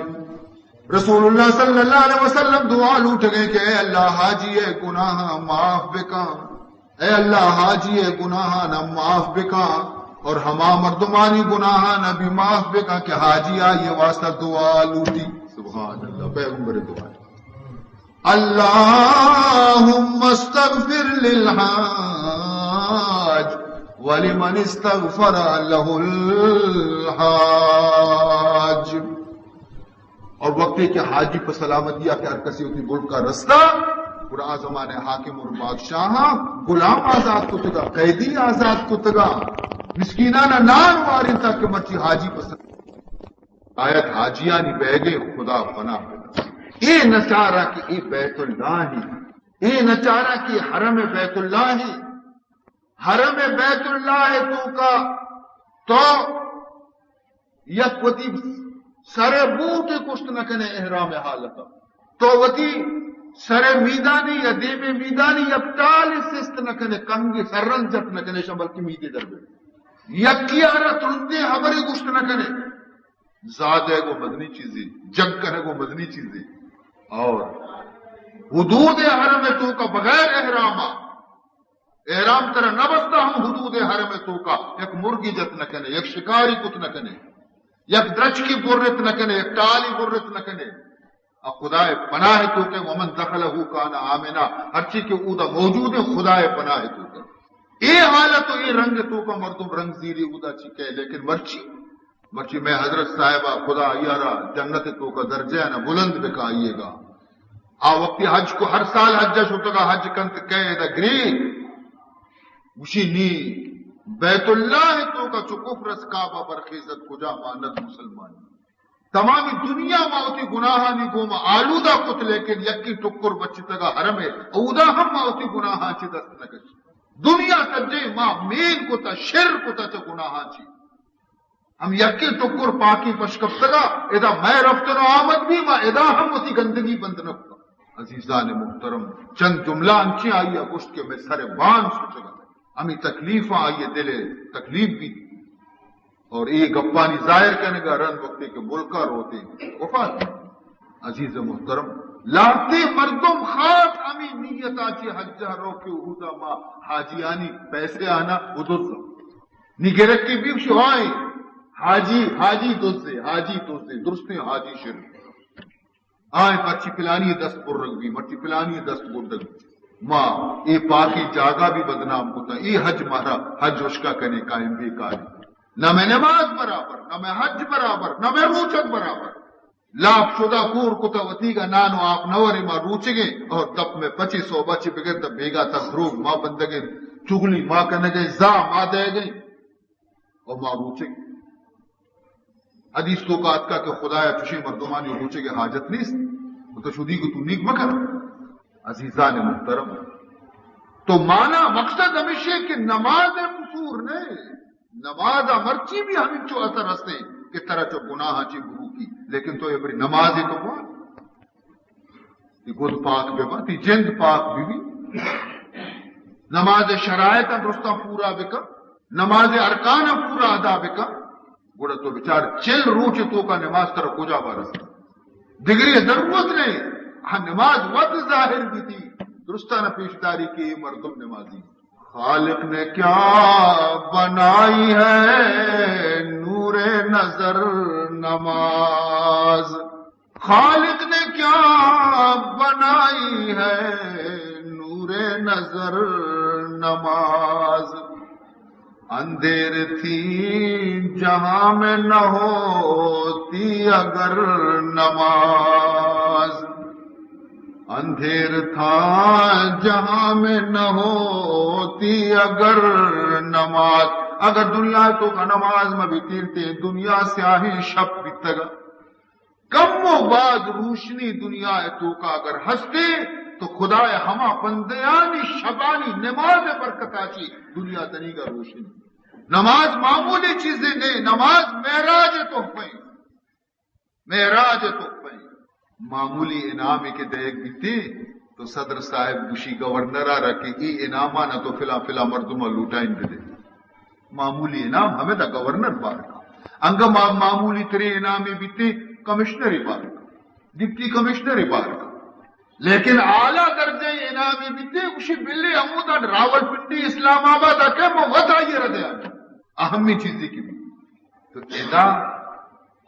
رسول اللہ صلی اللہ علیہ وسلم دعا لوٹگے کہ اے اللہ، حاجی اے گناہ معاف بکن، اے اللہ، حاجی اے گناہ نہ معاف بکن، اور ہما مردمانی گناہ نہ بھی معاف بکن کہ حاجی آئی واسطہ دعا لوٹی۔ سبحان اللہ، پیغمبر دعا۔ اللهم استغفر للحاج ولمن استغفر له الحاج۔ اور وقتی کہ حاجی پہ سلامتی آ کہ ہر کسی وتی ملک ءَ رستا، گڑا آ زمانے حاکم اور بادشاہاں غلام آزاد کتگا، قیدی آزاد کتگا، مسکینانا نان وارینتا کہ مرچی حاجی پہ سلامتی آیت حاجیانی بیگے خدا پناہ بدات۔ اے نچارا کہ اے بیت اللہ ہی، اے نچارا کہ حرم بیت اللہ ہی، حرم بیت اللہ توکا تو یک وتی سر بوٹ کشت نہ کنے احرام حالتا، تو وتی سر میدانی یا دیم میدانی یک ٹال سست نہ کنے، کنگ سرن جت نہ کنے، شاں بلکہ میدے در بے۔ یکی آرا ترندیں حبرے گوشت نہ کنے۔ زاد ءَ گوں مزنی چیزے، جنگ کنگ گوں مزنی چیزے۔ اور حدود حرم ءِ توکا بغیر احرام ءَ، احرام ترا نہ بستا ہم حدود حرم ءِ توکا یک مرگی جت نہ کنے، یک شکاری کت نہ کنے، یک درچکی برت نہ کنے، یک ٹالی برت نہ کنے۔ ءُ خدا ءِ پناہ ءِ توکا، ومن دخلہ کان آمنا، ہرچی کہ اودا موجود ایں خدا ءِ پناہ ءِ توکا۔ اے حالت ءُ اے رنگ ءِ توکا مردم رنگ زیری اودا چی کئے، لیکن مرچی مرچی مئے حضرت صاحب ءَ خدا آئی ءَ را جنت ءِ توکا درجہ ءَ نہ بلند بکا آئی ءَ گا۔ آ وقتی حج کو، ہر سال حج ءَ شتگا، حج کنت کئے ادا گری، گوشی نی بیت اللہ ءِ توکا چو کفر است، کعبہ برخیزت، کجا مانت مسلمانی۔ تمامی دنیا ما وتی گناہانی گوما آلودہ کت، لیکن یکی ٹکر بچتگا حرم ءِ، اودا ہم ما وتی گناہاں چی دست نہ کش۔ دنیا سجے ما مین کتا، شر کتا چہ گناہاں چی۔ ہم یکیں ٹکر پاکیں پشکپتگا، ادا مئے رفتن و آمد بھی، ما ادا ہم وتی گندگی بند نہ کتا۔ عزیزان محترم، چند جملہ انچیں آئی ءَ گوشت کہ مئے سر بان سچگا، ہمیں تکلیفاں آئی ءِ دل ءَ تکلیف بیت۔ اور اے گپانی ظاہر کنگا رند وقتے کہ ملکا روتے وفات۔ عزیز محترم، لہتے مردم خاص ہمیں نیتا چی حج ءَ رو کہ اودا ما حاجیانی پیسے آنا ادرزا۔ نی گرکی بیوشی آئیں، حاجی، حاجی دزے، حاجی دزے، درستیں حاجی شر۔ آئیں مرچی پلانی دست برگ بی، مرچی پلانی دست بردگ بی۔ ما اے پاکیں جاگہ بھی بدنام کتا، اے حج مارا حج اشکا کنے قائم بیکاری۔ نہ مئے نماز برابر، نہ مئے حج برابر، نہ مئے روچگ برابر۔ لاپ شدا کور کتا وتیگا نان و آپ نہ ورے، ما روچگیں اور دپ میں پچی سوبا چی بگر تا بیگا تک دروگ ما بندگیں، چغلی ما کنگیں، زا ما دئیگیں اور ما روچگ۔ حدیث توکا آتکا کہ خدایا چشیں مردمانی روچگ حاجت نیست، تو شدی کو تو نیک مکن۔ عزیزان محترم، تو مانا مقصد ہمیشہ کہ نماز قصور نہیں، نماز ءَ مرچی بھی ہمینچو اثر ہستیں کہ ترا چو گناہ چی بروکی، لیکن تو ابری نماز تو بوان، تی گد پاک بہ بنت، تی جند پاک بہ بی، نماز شرائط درستاں پورا بکن، نماز ارکان پورا ادا بکن، گڑا تو بچار چل روچ توکا نماز ترا کجا بارست؟ دگری ضرورت نہیں، ہاں نماز وت ظاہر بیتی، درستانہ پیش داری کہ یہ مردم نمازی۔ خالق نے کیا بنائی ہے نور نظر نماز، خالق نے کیا بنائی ہے نور نظر نماز، اندھیر تھی جہاں میں نہ ہوتی اگر نماز، اندھیر تھا جہاں میں نہ ہوتی اگر نماز۔ اگر دنیا توکا نماز مہ بیتیں، دنیا سیاہیں شپ بیتگا۔ کم و باز روشنی دنیا توکا اگر ہستے تو خدائے ہما بندیانی شبانی نماز برکتا چی دنیا تنیگا روشنی۔ نماز معمولی چیزے نہیں، نماز معراج تحفہ ہیں۔ معراج تحفہ ہیں۔ معمولی انعامی کہ دئیگ بیتی تو صدر صاحب گوشی گورنر ءَ را کہ ای انعامانا تو فلاں فلاں مردم ءَ لوٹائیں بدے۔ معمولی انعام ہمیں دا گورنر بار کا۔ انگا ما-، معمولی تریں انعامی بیتی کمشنری بار کا۔ ڈپٹی کمشنر ءِ بار کن، لیکن اعلیٰ درجہ انعام بیتے، گوشی بلے ہمودا راولپنڈی، اسلام آباد ءَ کہ من وت آئی ءَ را دیاں، اہمی چیزے کہ بھی۔ تو ادا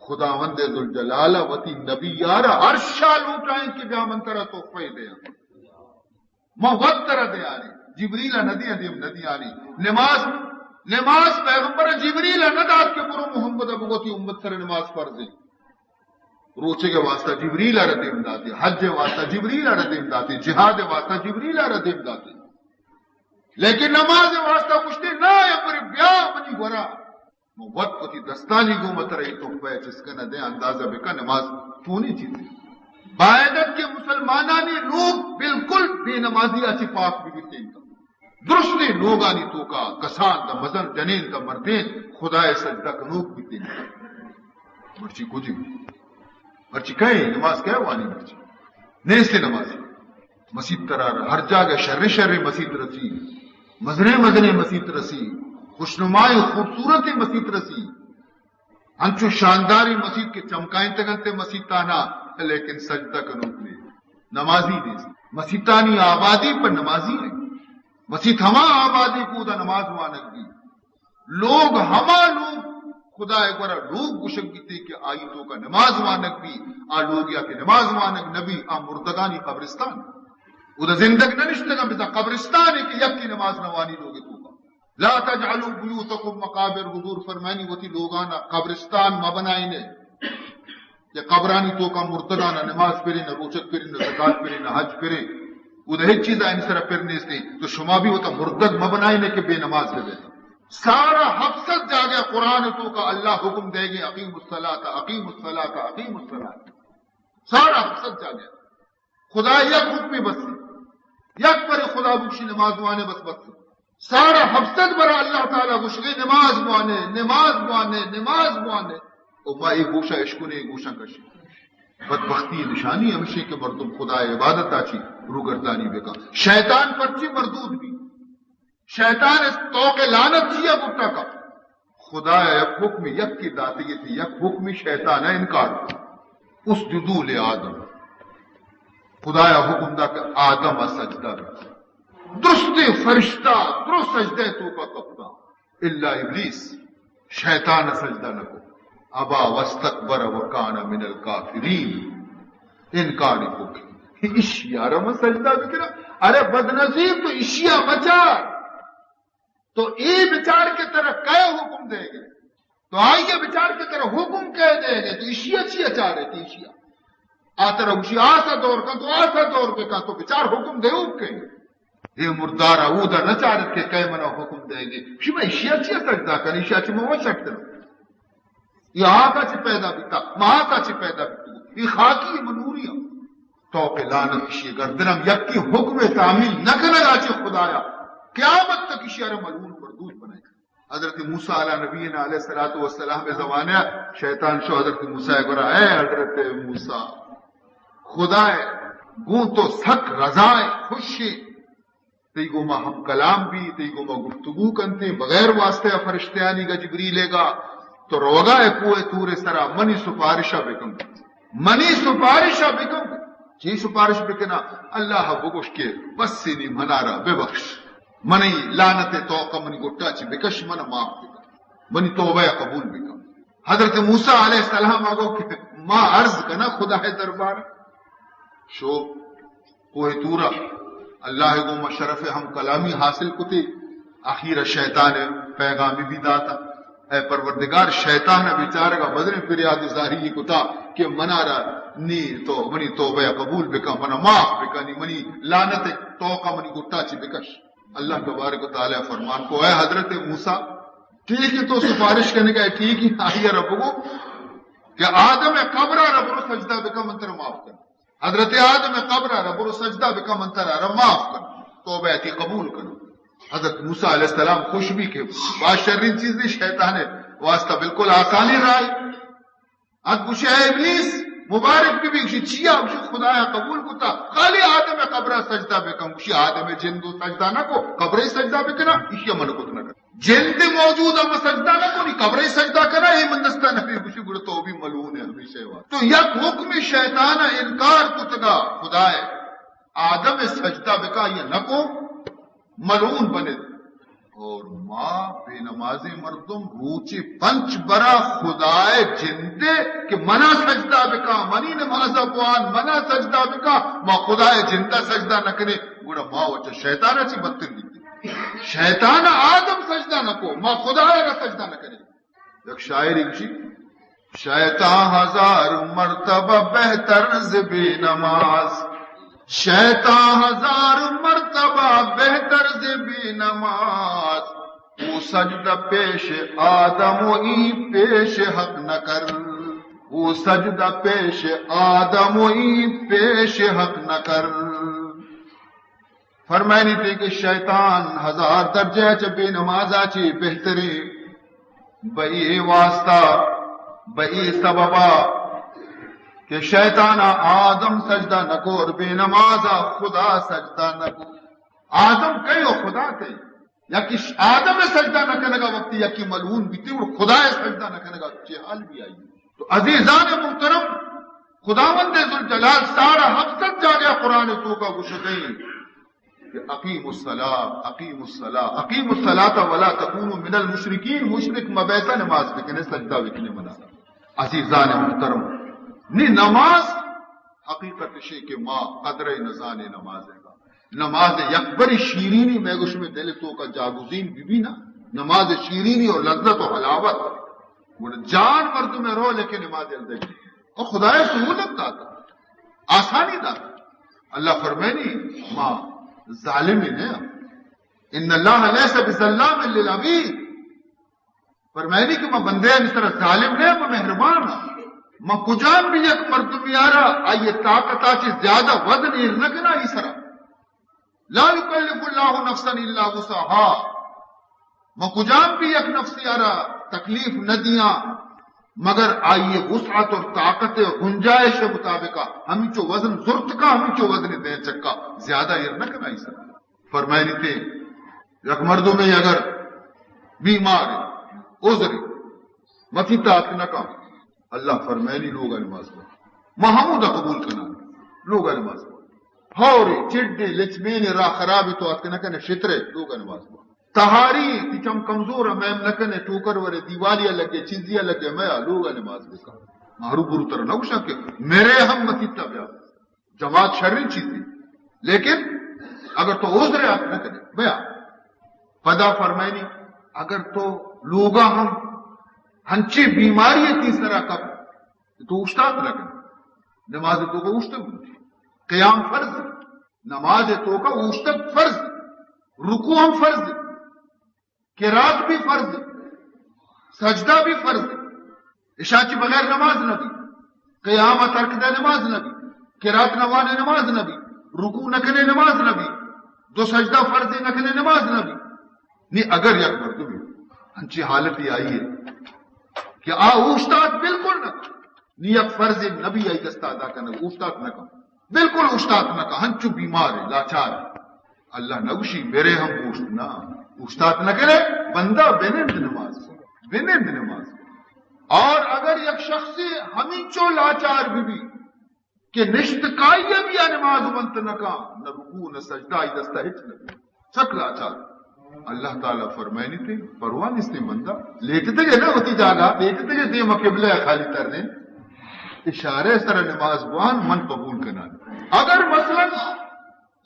خداوند ذوالجلال ءَ وتی نبی ءَ را عرش ءَ لوٹائیں کہ بیا من ترا تحفہ دیاں۔ من وت ترا دیانی۔ جبریل ءَ نہ دیاں، دیم نہ دیانی۔ نماز، نماز پیغمبر ءَ جبریل ءَ نہ دات کہ برو محمد ءَ بگو تئی امت سر نماز فرض ایں۔ روچگ ءِ واسطہ جبریل ءَ را دیم داتے، حج ءِ واسطہ جبریل ءَ را دیم داتے، جہاد ءِ واسطہ جبریل ءَ را دیم داتے۔ لیکن نماز ءِ واسطہ گوشتے، نا، اے پر بیا منی گورا۔ من وت وتی دستانی گوما ترا اے تحفہ ءَ چست کناں، دے اندازہ بکن، نماز چونیں چیزے۔ باید ات کہ مسلمانانی لوگ بالکل بے نمازی ءَ چہ پاک بہ بیتیں۔ درستیں لوگانی توکا کسان داں مزن، جنین داں مردین خدا ءَ سجدہ کنوک بیتیں۔ مرچی کجی؟ مرچی کئے نماز کئے وانی؟ مرچی نیست نماز۔ مسیت ترا ہر جاگہ شریں شریں مسیت رسی، مزنیں مزنیں مسیت رسی، خوشنمائیں خوبصورتیں مسیت رسی، انچو شانداریں مسیت کہ چمکائینتگ انت مسیتانا، لیکن سجدہ کنوک نیست، نمازی نیست۔ مسیتانی آبادی پر نمازی نیست۔ مسیت ہما آبادی کہ اودا نماز وانگ بی۔ لوگ ہما لوگ خدا ءِ گورا لوگ گوشگ بیتے کہ آئی توکا نماز وانگ بی، آ لوگ یا کہ نماز وانگ نبی، آ مردگانی قبرستان۔ اودا زندگ نہ نشتگاں، بزاں قبرستانے کہ یکے نماز نہ وانی لوگ توکا۔ لا تجعلوا بیوتکم مقابر، حضور فرمانی وتی لوگانا قبرستان مہ بنائینے۔ کہ قبرانی توکا مردگانا نماز پرین، روچگ پرین، زکات پرین، حج پرین، اودا ہچ چیز آیانی سرا پر نیستیں، تو شما بھی وتا مردگ مہ بنائینے کہ بے نماز بہ بیت۔ سارا ہفت سد جاگہ قرآن توکا اللہ حکم دے گے، اقیم الصلاۃ، اقیم الصلاۃ، اقیم الصلاۃ۔ سارا ہفت سد جاگہ۔ خدا یک حکمے بس، یک برے خدا بگشی نماز وانے، بس بس۔ سارا ہفت سد برا اللہ تعالیٰ گوشگے نماز بوانے، نماز بوانے، نماز بوانے۔ او ما اے گوشا اشکنے، اے گوشاں کشے۔ بدبختی نشانی ہمیشیں کہ مردم خدا عبادت آچی روگردانی بکن۔ شیطان پرچی مردود بی؟ شیطان اس توق لعنت چیا بٹا کا؟ خدا یک حکم یکی داتے، یک حکم شیطان انکار کو۔ اسجدوا لآدم۔ خدایا حکم دا کہ آدم ء سجدہ بکن۔ درستیں فرشتہ درست سجدہ توکا کپتا، الا ابلیس، شیطان سجدہ نہ کو۔ ابا واستکبر وکان من الکافرین، انکار کو کہ ایشی ء را من سجدہ بکناں۔ ارے بدنصیب، تو ایشی ء مچار۔ تو اے بچار کہ ترا کئے حکم دے گے، تو آئی ء بچار کہ ترا حکم کئے دے گے، تو ایشی ء چیا چارے؟ تو ایشی ء آ ترا گوشی آسا دور کن، تو آسا دور بکن، تو بچار حکم دیوک کئے۔ اے مردار ء اودا نہ چارت کہ کئے منا حکم دے گے، گوشی من ایشی ء چیا سجدہ کن، ایشی ء چہ من وش اٹ کناں۔ اے آگا چہ پیدا بیتا، ما آگا چہ پیدا بیتگو۔ اے خاکی، اے منوری ہم۔ توق لعنت اشی گردن ہم یکی حکم تعمیل نہ کنگ آ چہ خدایا، قیامت تک اشی ارا ملعون مردود بنائے۔ حضرت موسیٰ علی نبینا علیہ الصلوۃ والسلام زمانہ شیطان شو حضرت موسیٰ گورا، اے حضرت موسیٰ، خدا گوں تو سک رضا، خوشی، تئی گوما ہم کلام بی، تئی گوما گفتگو کنتے، بغیر واسطہ ء فرشتیانی گا، جبریل ء گا، تو روگا ء کوہ طور ء سرا منی سفارش ء بکن، منی سفارش ء بکن۔ چی سفارش بکنا؟ اللہ ء بگوش کہ بس نی منارا ببخش، منی لعنت ء توقع منی گٹا چی بکش، من معاف بکن، منی توبہ ء قبول بکن۔ حضرت موسیٰ علیہ السلام ء گو کہ ما عرض کنا خدا ء دربار، شو کوہ طورا اللہ ء گوما شرف ہم کلامی حاصل کتے۔ آخیر شیطان ء پیغامی بھی داتا، اے پروردگار، شیطان ء بیچارگ ء بدن فریاد زاری کتا کہ منارا نی تو منی توبہ ء قبول بکن، منا معاف بکن، نی منی لعنت ء توقع منی گٹا چی بکش۔ اللہ تبارک و تعالی فرمان کو، اے حضرت موسیٰ، ٹھیک ہے تو سفارش کرنے کا ہے، ٹھیک ہے، آئی رب کو کہ آدم قبر ء برو سجدہ بکن، من ترا معاف کن۔ حضرت آدم قبر ء را برو سجدہ بکن، من ترا را معاف کن، توبہ تی قبول کن۔ حضرت موسیٰ علیہ السلام خوش بی کہ باز شرین چیز نہیں، شیطان واسطہ بالکل آسانی راہ۔ ات گوشی، اے ابلیس، مبارک بی بی۔ گوشی، چیا؟ گوشی، خدایا قبول کتا، خالی آدم قبر ء سجدہ بکن۔ گوشی، آدم جندو سجدہ نہ کو، قبر ء سجدہ بکنا، ایشی من کت نہ کن۔ جند موجود ہم سجدہ نہ کنی، قبر سجدہ کرا، اے من دستا نبی۔ گوشی گڑا تو بھی ملعون ہے ہمیشہ واسطہ۔ تو یک حکم شیطان ء خدائے آدم سجدہ بکا، یہ نکو، ملعون بنت۔ اور ما بے نمازیں مردم روچے پنچ برا خدائے جندے کہ منا سجدہ بکا، منی نمازا بوان، منا سجدہ بکا، ما خدائے جندا سجدہ نکنے، گڑا ما وچ شیطانا چی بدتر بیتے۔ شیطانا آدم سجدہ نکو، ما خدائے را سجدہ نکنے۔ یک شاعرے گوشی، شیطان ہزار مرتبہ بہتر ز بے نماز، شیطان ہزار مرتبہ بہتر ز بے نماز۔ او سجدہ پیش آدم و ای پیش حق نکر، او سجدہ پیش آدم و ای پیش حق نکر۔ فرمائنی تے کہ شیطان ہزار درجہ چہ بے نمازا چی بہتریں۔ بہ اے واسطہ، بہ اے سببا کہ شیطانا آدم سجدہ نکو اور بے نمازا خدا سجدہ نکو۔ آدم کئی و خدا کئی؟ یکی ش-، آدم سجدہ نکنگا وقتی یکی ملعون بیتی اور خدا سجدہ نکنگا چے حال بی آئی؟ تو عزیزان محترم، خداوند ذوالجلال ساڑھا ہفت سد جاگہ قرآن توکا گوشتیں کہ اقیموا الصلاۃ، اقیموا الصلاۃ، اقیموا الصلاۃ ولا تکونوا من المشرکین، مشرک مبیسا، نماز بکنے، سجدہ بکنے منا۔ عزیزان محترم، نی نماز حقیقت شے کہ ما قدر نزانے نماز کا۔ نماز یک بری شیرینی میں گوش میں دل توکا جاگزین بی بی نا، نماز شیرینی اور لذت و حلاوت، گڑا جان مردم رو لیکن نماز الدگی اور خدای سہولت داتا، آسانی داتا۔ اللہ فرمائنی ما ظالم نہ، ان اللہ لیس بظلام للعبید۔ فرمائنی کہ من بندے آنی سرا ظالم نہ، من مہربان ہاں۔ من کجام بھی یک مردمی آرا آئی طاقت آ چی زیادہ وزن ایر نہ کنا ای سرا۔ لا یکلف اللہ نفسا الا وسعها۔ من کجام بھی یک نفسی آرا تکلیف نہ دیاں مگر آئی وسعت اور طاقت گنجائش مطابقا، ہمینچو وزن زرت کا، ہمینچو وزن دینچک کا، زیادہ ایر نہ کنا ای سرا۔ فرمائنی تے یک مردمے اگر بیمار ہے، عذر ہے، متی تاک نہ کن، اللہ فرمائنی لوگا نماز پڑھ۔ ما ہمودا قبول کنان، لوگا نماز پڑھ۔ ہورے، چڈے، لچمین، راہ خرابی تو اتک نہ کنے، شترے، لوگا نماز پڑھ۔ تہاری، تی چم کمزور، میم نہ کنے، ٹوکر ورے، دیوالی لگے، چیزی لگے، میا، لوگا نماز بکن۔ مارو برو تر نہ گوشاں کہ میرے ہم متی تا بیا۔ جماعت شریں چیزے، لیکن اگر تو عذر ات نہ کنے، بیا۔ پدا فرمائنی، اگر تو لوگا ہم ہنچی بیماری تی سرا کپ، تو اوشتات نہ کنے۔ نماز توکا اوشتگ بوتی۔ قیام فرض، نماز توکا اوشتگ فرض، رکوع ہم فرض۔ قرات بھی فرض ہے، سجدہ بھی فرض ہے۔ اشاں چی بغیر نماز نہ بی۔ قیام ترک دے نماز نہ بی۔ قرات نوانے نماز نہ بی۔ رکوع نہ کنے نماز نہ بی۔ دو سجدہ فرض نہ کنے نماز نہ بی۔ نی اگر یک مردمی انچی حالتی آئی ہے کہ آ اوشتات بالکل نہ، نی یک فرض نہ بی آئی دستا ادا کرنے، اوشتات نہ کن۔ بالکل اوشتات نہ کن، ہنچو بیمار ہے، لاچار ہے۔ اللہ نہ گوشی میرے ہم اوشت نہ، اوشتات نہ کرے، بندہ بنند نماز، بنند نماز۔ اور اگر یک شخصی ہمینچو لاچار بی بی کہ نشت کائی بھی آ نماز بنت نہ کا، نہ رکوع نہ سجدہ، آئی دستا ہچ نہ بی، سک لاچار۔ اللہ تعالی فرمائنی تے، پرواہ نیستے بندہ، لیٹتے گے نہ ہوتی جاگہ، لیٹتے گے دیم قبلہ خالی ترنے، اشارے سر نماز بوان من قبول کنان۔ اگر مثلاً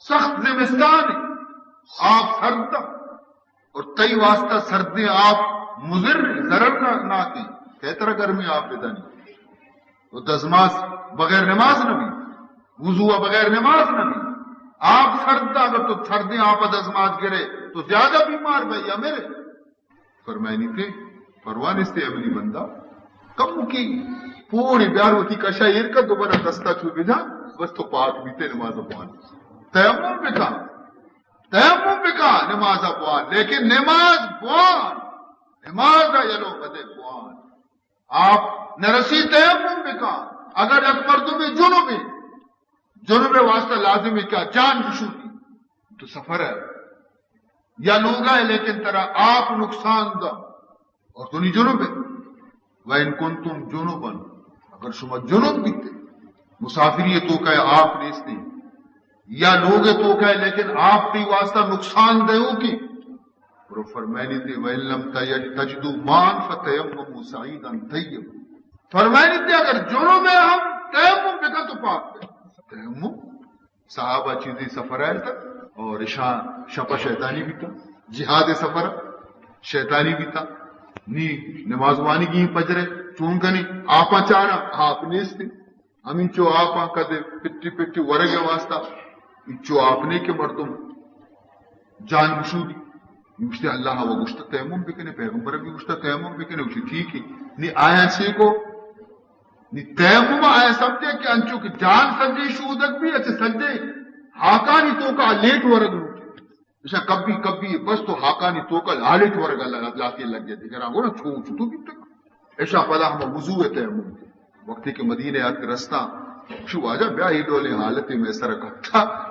سخت زمستان ہے، آپ سرد، اور تئی واسطہ سردیں آپ مضر، ضرر ناک ہیں، کہ ترا گرمیں آپ بدنی۔ تو دزماز بغیر نماز نہ بی، وضو بغیر نماز نہ بی۔ آپ سرد، اگر تو سردیں آپ دزماز گرے تو زیادہ بیمار بے یا مرے۔ فرمائنی تے، پرواہ نیستے اے منی بندہ، کمکی پوڑی بیار وتی کشا ایر کر، دوبارہ دستا چو بجا، بس تو پاک بیتے نماز بوان۔ تیمم بکا، تیمم بکا، نماز بوان، لیکن نماز بوان، نماز یلو بدے بوان۔ آپ نرسی تیمم بکا، اگر یک مردم جنبی، جنب واسطہ لازم ہے کہ جان بشوتی، تو سفر ہے یا لوگا ہے، لیکن ترا آپ نقصان دا اور تو نی جنب ہے۔ وَإِن كُنتُمْ جُنُبًا، اگر شما جنب بیتے، مسافری توکا آپ نیستے، یا لوگ توکا ہے، لیکن آپ تئی واسطہ نقصان دہ ہو کی۔ اور فرمائنی تئی، وَإِن لَّمْ تَجِدُوا مَاءً فَتَيَمَّمُوا صَعِيدًا طَيِّبًا۔ فرمائنی تئی اگر جنوب ہے ہم، تیمم بکن تو پاک ہے۔ تیمم، صحابہ چیزی سفر آئے تھا اور اشاں شپا شیطانی بیتا، جہاد سفر شیطانی بیتا۔ نی نماز وانی گی پجرے چون کنی، آپا چارا، آپ نیستی۔ ہمینچو آپاں کدے پٹی پٹی ورگ ء واسطہ، انچو آپ نے کہ مردم جان گشودی۔ گوشتے اللہ و گوشتا تیمم بکنے، پیغمبر بھی گوشتا تیمم بکنے، گوشتی ٹھیک ہے۔ نی آیا چی کو؟ نی تیمم آیا سمجھے کہ انچو کہ جان سجے شودک بھی، اچھے سجے ہاکانی توکا لیٹ ورگ لوٹے۔ اشاں کبھی کبھی بس تو ہاکانی توکا لالیٹ ورگا لگا، لاتے لگ گئے۔ دیگراں گونا چو چتو بیتگ۔ اشاں پدا ہم وضو ء تیمم کو۔ وقتی کہ مدینہ ء اتک رستاں، شو واجہ بیا اے ڈولیں حالتے مئے سر کپتا۔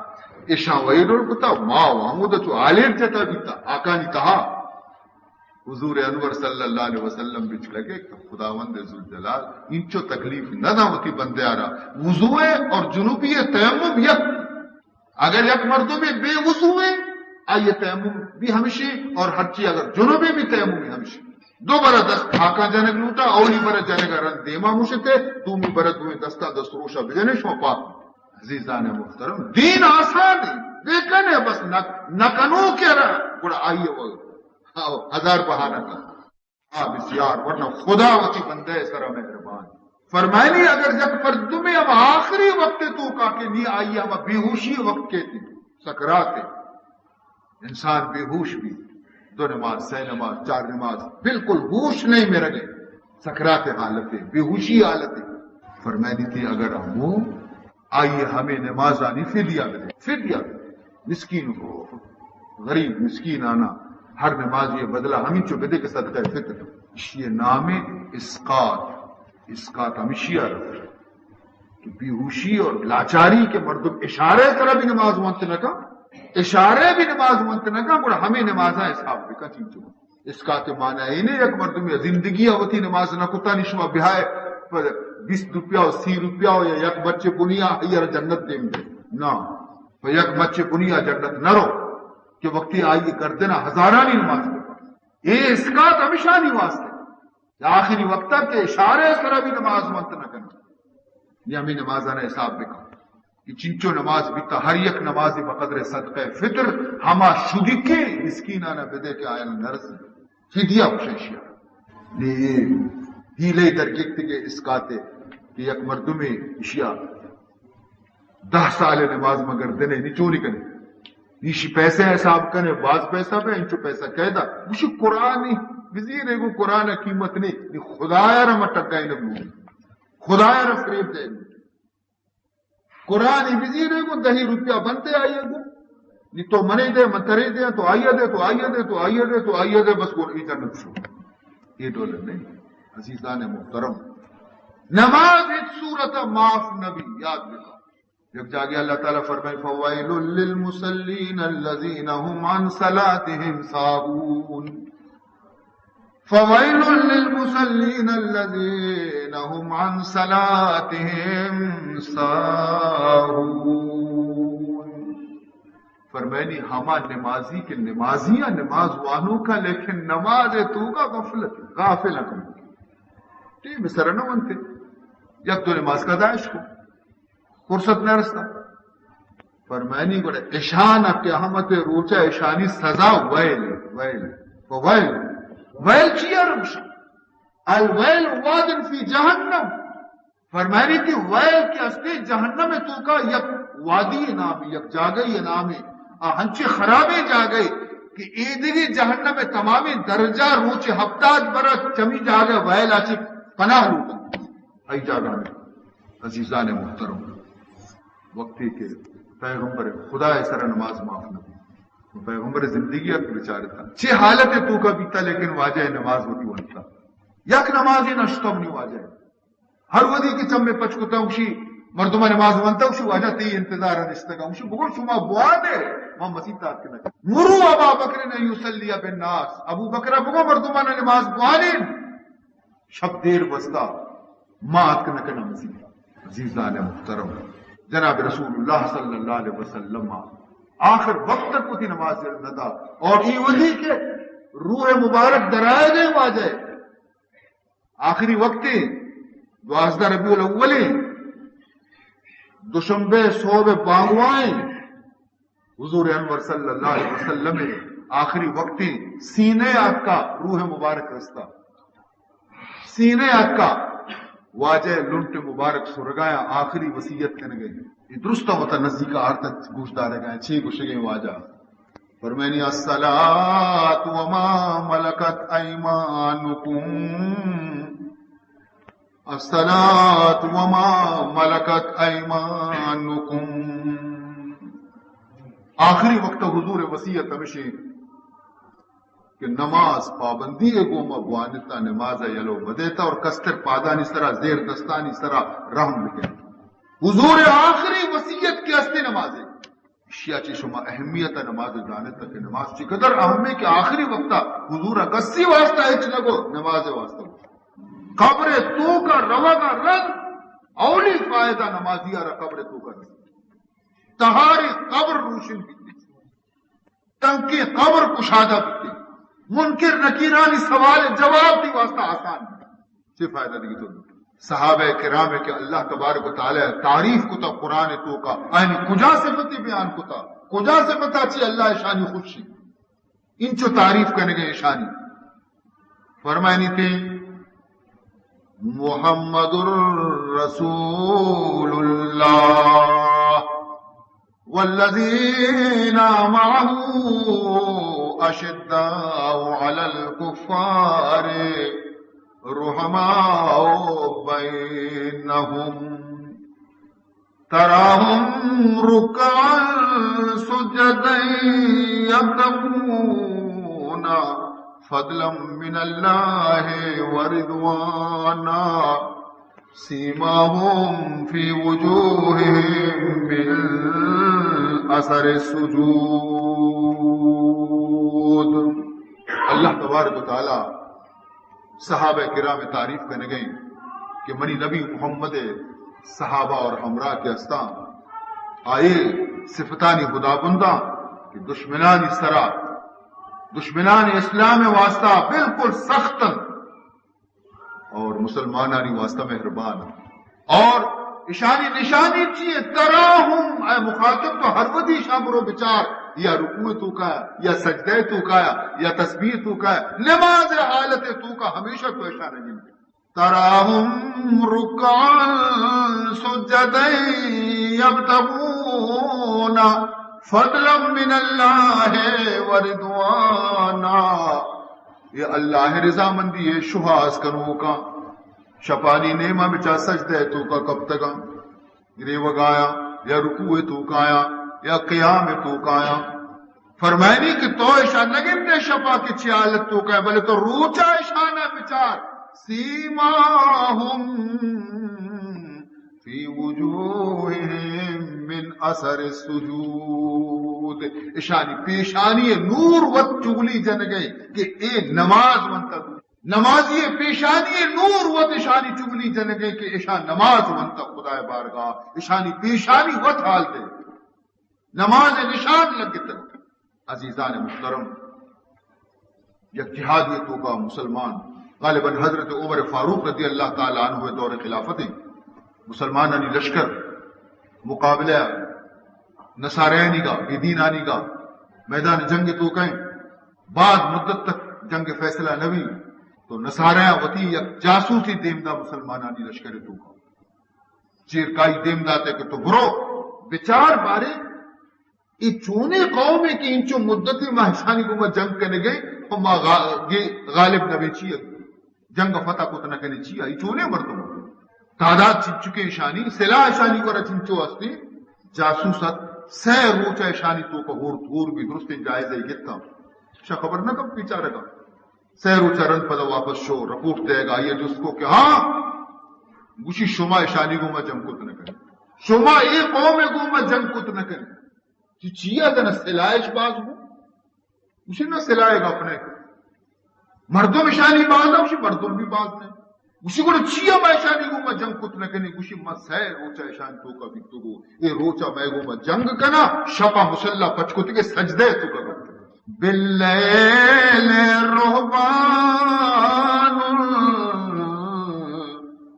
اشاں و اے ڈول کتا، ما و ہمودا چو آلیر جتا بیتا، ہاکانی تہا۔ حضور انور صلی اللہ علیہ وسلم بچ لگے کہ خداوند ذوالجلال، انچو تکلیف نہ دا وتی بندے آرا۔ وضو ء اور جنوبی ء تیمم یک۔ اگر یک مردمے بے وضو ہے، آئی تیمم بھی ہمشی، اور ہرچی اگر جنوبے بھی تیمم بھی ہمشی۔ دو برا دست ہاکاں جنگ لوٹا، اولی برا جنگ رند دیما مشتے، دومی برا دویں دستا دست روشا بجنے شما پاک۔ عزیزان محترم، دین آسان ہے، لیکن ہے بس نہ، نہ کنو کہ را، گڑا آئیے وہ ہزار بہانہ کا۔ آ بسیار، ورنہ خدا وتی بندہ ء سرا مہربان۔ فرمائنی اگر یک مردمے ہم آخری وقت توکا کہ نی آئی ہم بے ہوشی وقت کیتی، سکرات ہے، انسان بے ہوش بھی، دو نماز، سہ نماز، چار نماز، بالکل ہوش نہیں مرگے، سکرات حالت ہے، بے ہوشی حالت ہے۔ فرمائنی تئی اگر ہمو آئی ہمے نمازانی فدیہ بدے، فدیہ بدے۔ مسکین، غریب مسکین آنا ہر نمازی بدلہ ہمینچو بدے کہ صدقہ فطر۔ اشی نام اسقاط، اسقاط ہمشی آ کہ بیہوشی اور لاچاری کہ مردم اشارے سرا بھی نماز وانت نہ کن، اشارے بھی نماز وانت نہ کن، گڑا ہمے نمازاں حساب بکن چنچو۔ اسقاط معنی اے نہ یک مردمے زندگی ء وتی نماز نہ کتا، نی شما بہائے پہ بیست روپیہ و سی روپیہ و یا یک بچے بنیا ہیر جنت دیم دے۔ نہ، پہ یک بچے بنیا جنت نہ رو کہ وقتی آئی گردن ہزارانی نماز بکن۔ اے اسقاط ہمشانی واسطے۔ یا آخری وقت کہ اشارے سرا بھی نماز منت نہ کن۔ یہ ہمیں نمازانا حساب بکن۔ کہ چنچو نماز بیتا، ہر یک نمازی بقدر صدقہ فطر ہما شدیکیں مسکینانا بدے کہ آیانا نرسی۔ فدیہ گوشن اشیا۔ نی اے ہیلے درگیتگے اسقاطے کہ یک مردمے اشیا دہ سال نماز مگر دنے نی چونی کنے۔ نی شی پیسے حساب کنے، باز پیسہ پہ انچو پیسہ قیدا۔ گوشی قرآنی بزیرے گو قرآن قیمت نہیں۔ نی خدایا را مٹکائی نہ بلوٹی۔ خدایا را فریب دے۔ قرآنی بزیرے گو دہی روپیہ بنتے آئیے گو۔ نی تو منے دے، من ترے دے، تو آئیے دے، تو آئیے دے، تو آئیے دے، تو آئیے دے، بس گو ای جنت شو۔ یہ ڈول نہیں۔ عزیزان محترم، نماز ایک صورت معاف نبی، یاد رکھا۔ یک جاگے اللہ تعالی فرمائے، فویل للمصلین الذین هم عن صلاتهم ساهون۔ فويل للمصلين الذين هم عن صلاتهم ساهون۔ فرمائنی ہما نمازی کہ نمازی ہیں، نماز وانو کا، لیکن نماز توکا غفلت، غافل ہیں۔ ٹیم سر نہ ونتے، یک دو نماز قضائش کو۔ فرصت نہ رستا۔ فرمانی گڑا اشان قیامت روچا اشانی سزا ویل، ویل، ویل، ویل چیا رمش؟ الویل واد فی جہنم۔ فرمانی کہ ویل کہ استے جہنم توکا یک وادی نامی، یک جاگہ نامی، آ ہنچے خرابیں جاگہ کہ ایدگی جہنم تمامیں درجہ روچ ہفتاد برا چمی جاگہ ویل آچی پناہ لوٹا۔ ای جاگہ میں۔ عزیزان محترم، وقتی کہ پیغمبر خدا ء سر نماز معاف نہ بیت، پیغمبر زندگی ات بچارتا چے حالت توکا بیتا، لیکن واجہ نماز وتی ونتا، یک نمازی نشتم نی واجہ۔ ہر ودی کہ چمے پچ کتا، اسی مردم نماز ونتا، اسی واجہ تی انتظار نشتگا، اسی بگو شما بوانے، ما مسیت آت کنگ۔ مرو ابا بکر ان یصلی بالناس، ابو بکر بگو مردمان نماز بوانین۔ شپ دیر بستا، ما اتک نہ کناں مسیت ء۔ عزیزان محترم، جناب رسول اللہ صلی اللہ علیہ وسلم آخر وقت تک وتی نماز نہ دا۔ اور اے وجہ کہ روح مبارک درائے گئے واجہ، آخری وقت، دوازدہ ربیع الاول، دوشنبے صبح بانگوائیں، حضور انور صلی اللہ علیہ وسلم آخری وقت، سینے آتکا روح مبارک رستا، سینے آتکا واجہ لنٹ مبارک سرگایا، آخری وصیت کنگے۔ یہ درست وتا نزدیک آرتا گوش دارگا، چی گوشگے واجہ؟ فرمائنی، الصلاة وما ملكت أيمانكم، الصلاة وما ملكت أيمانكم۔ آخری وقت حضور وصیت ہمیشی کہ نماز پابندی ء گوما بوانتا، نماز ء یلو مدیتا اور کستر پادانی سرا، زیر دستانی سرا رحم بکن۔ حضور آخری وصیت کہ استی نمازے۔ اشیا چی شما اہمیت نماز جانتا کہ نماز چی قدر اہم ہے کہ آخری وقتا حضور گسی واسطہ ہچ نگو، نماز واسطہ گو۔ قبر توکا روگا رند اولی فائدہ نمازی آرا قبر توکا رسید۔ تہاری قبر روشن بیتی، تنکی قبر کشادہ بیتی، منکر نکیرانی سوال جواب دی واسطہ آسان بیتی۔ چی فائدہ دیگی تو؟ صحابہ کرام کہ اللہ تبارک و تعالی تعریف کتا قرآن توکا، آنی کجا صفتی بیان کتا، کجا صفتا چی اللہ اشانی خوشی، انچو تعریف کنگے اشانی۔ فرمائنی تے، محمد رسول اللہ والذين معه أشداء على الكفار رحماء بينهم تراهم ركعا سجدا يبتغون فضلا من الله ورضوانا سيماهم في وجوههم من أثر السجود۔ اللہ تبارک و تعالی صحابہ کرام تعریف کنگے کہ منی نبی محمد صحابہ اور ہمراہ کہ ہستاں، آئے صفتانی خداونداں کہ دشمنانی سرا، دشمنان اسلام واسطہ بالکل سخت انت اور مسلمانانی واسطہ مہربان انت۔ اور اشانی نشانی چی ہے؟ تراہم، اے مخاطب تو ہر وقت ایشاں برو بچار، یا رکوع توکا، یا سجدہ توکا، یا تسبیح توکا، نماز حالت توکا ہمیشہ تو اشاں گندے۔ تراهم ركعا سجدا يبتغون فضلا من الله ورضوانا۔ یہ اللہ رضامندی ہے شوہاز کنوکاں، شپانی نیما بچا سجدہ توکا کپتگاں۔ گریوگایا یا رکوع توکایا یا قیام توکایا۔ فرمائنی کہ تو اشاں نگندے شپا کہ چی حالت توکا، بلے تو روچا اشانا بچار۔ سیماهم في وجوههم من اثر السجود۔ اشانی پیشانی نور وت چگلی جنگے کہ اے نماز ونتا۔ نمازی پیشانی نور وت اشانی چگلی جنگے کہ اشاں نماز ونتگ خدائے بارگاہ، اشانی پیشانی وت حال دے، نماز نشان لگتگ۔ عزیزان محترم، یک جہادی توکا مسلمان، غالباً حضرت عمر فاروق رضی اللہ تعالی عنہ دور خلافت، مسلمانانی لشکر مقابلہ نصارینی گا، بے دینانی گا میدان جنگ توکا، بعد مدت تک جنگ فیصلہ نہ بی، تو نصاریاں وتی یک جاسوسی دیم دا مسلمانانی لشکر توکا۔ چیرکائی دیم داتے کہ تو برو، بچار بارے، اے چونیں قومے کہ انچو مدتی ما اشانی گوما جنگ کنگے، و ما غا-، گے-، غالب نبی چی ہے؟ جنگ فتح کت نہ کنے چی؟ اے چونیں مردم؟ تعداد چنچکے اشانی، سلاح اشانی کرا چنچو ہستی، جاسوس ات، سہ روچ اشانی توکا ہور ہور بی، درستیں جائزہ گتا۔ شا خبر نہ کم بیچارگا۔ سہ روچ رند پدا واپس شو، رپورٹ دے گا، آئی جست کو کہ ہاں، گوشی شما اشانی گوما جنگ کت نہ کنے۔ شما اے قوم گوما جنگ کت نہ کنے۔ چی چیا دن سلاحش باز بو؟ گوشی نہ سلاح گپ نہ۔ مردم اشانی باز ہے، گوشی مردم بھی باز نہیں۔ گوشی، گڑا چیا ما اشانی گوما جنگ کت نہ کنیں؟ گوشی، ما سئے روچا اشانی توکا بیتگو، اے روچا مئے گوما جنگ کنا، شپا مسلح پچ کتگے سجدہ توکا کپتگے۔ باللیل رهبان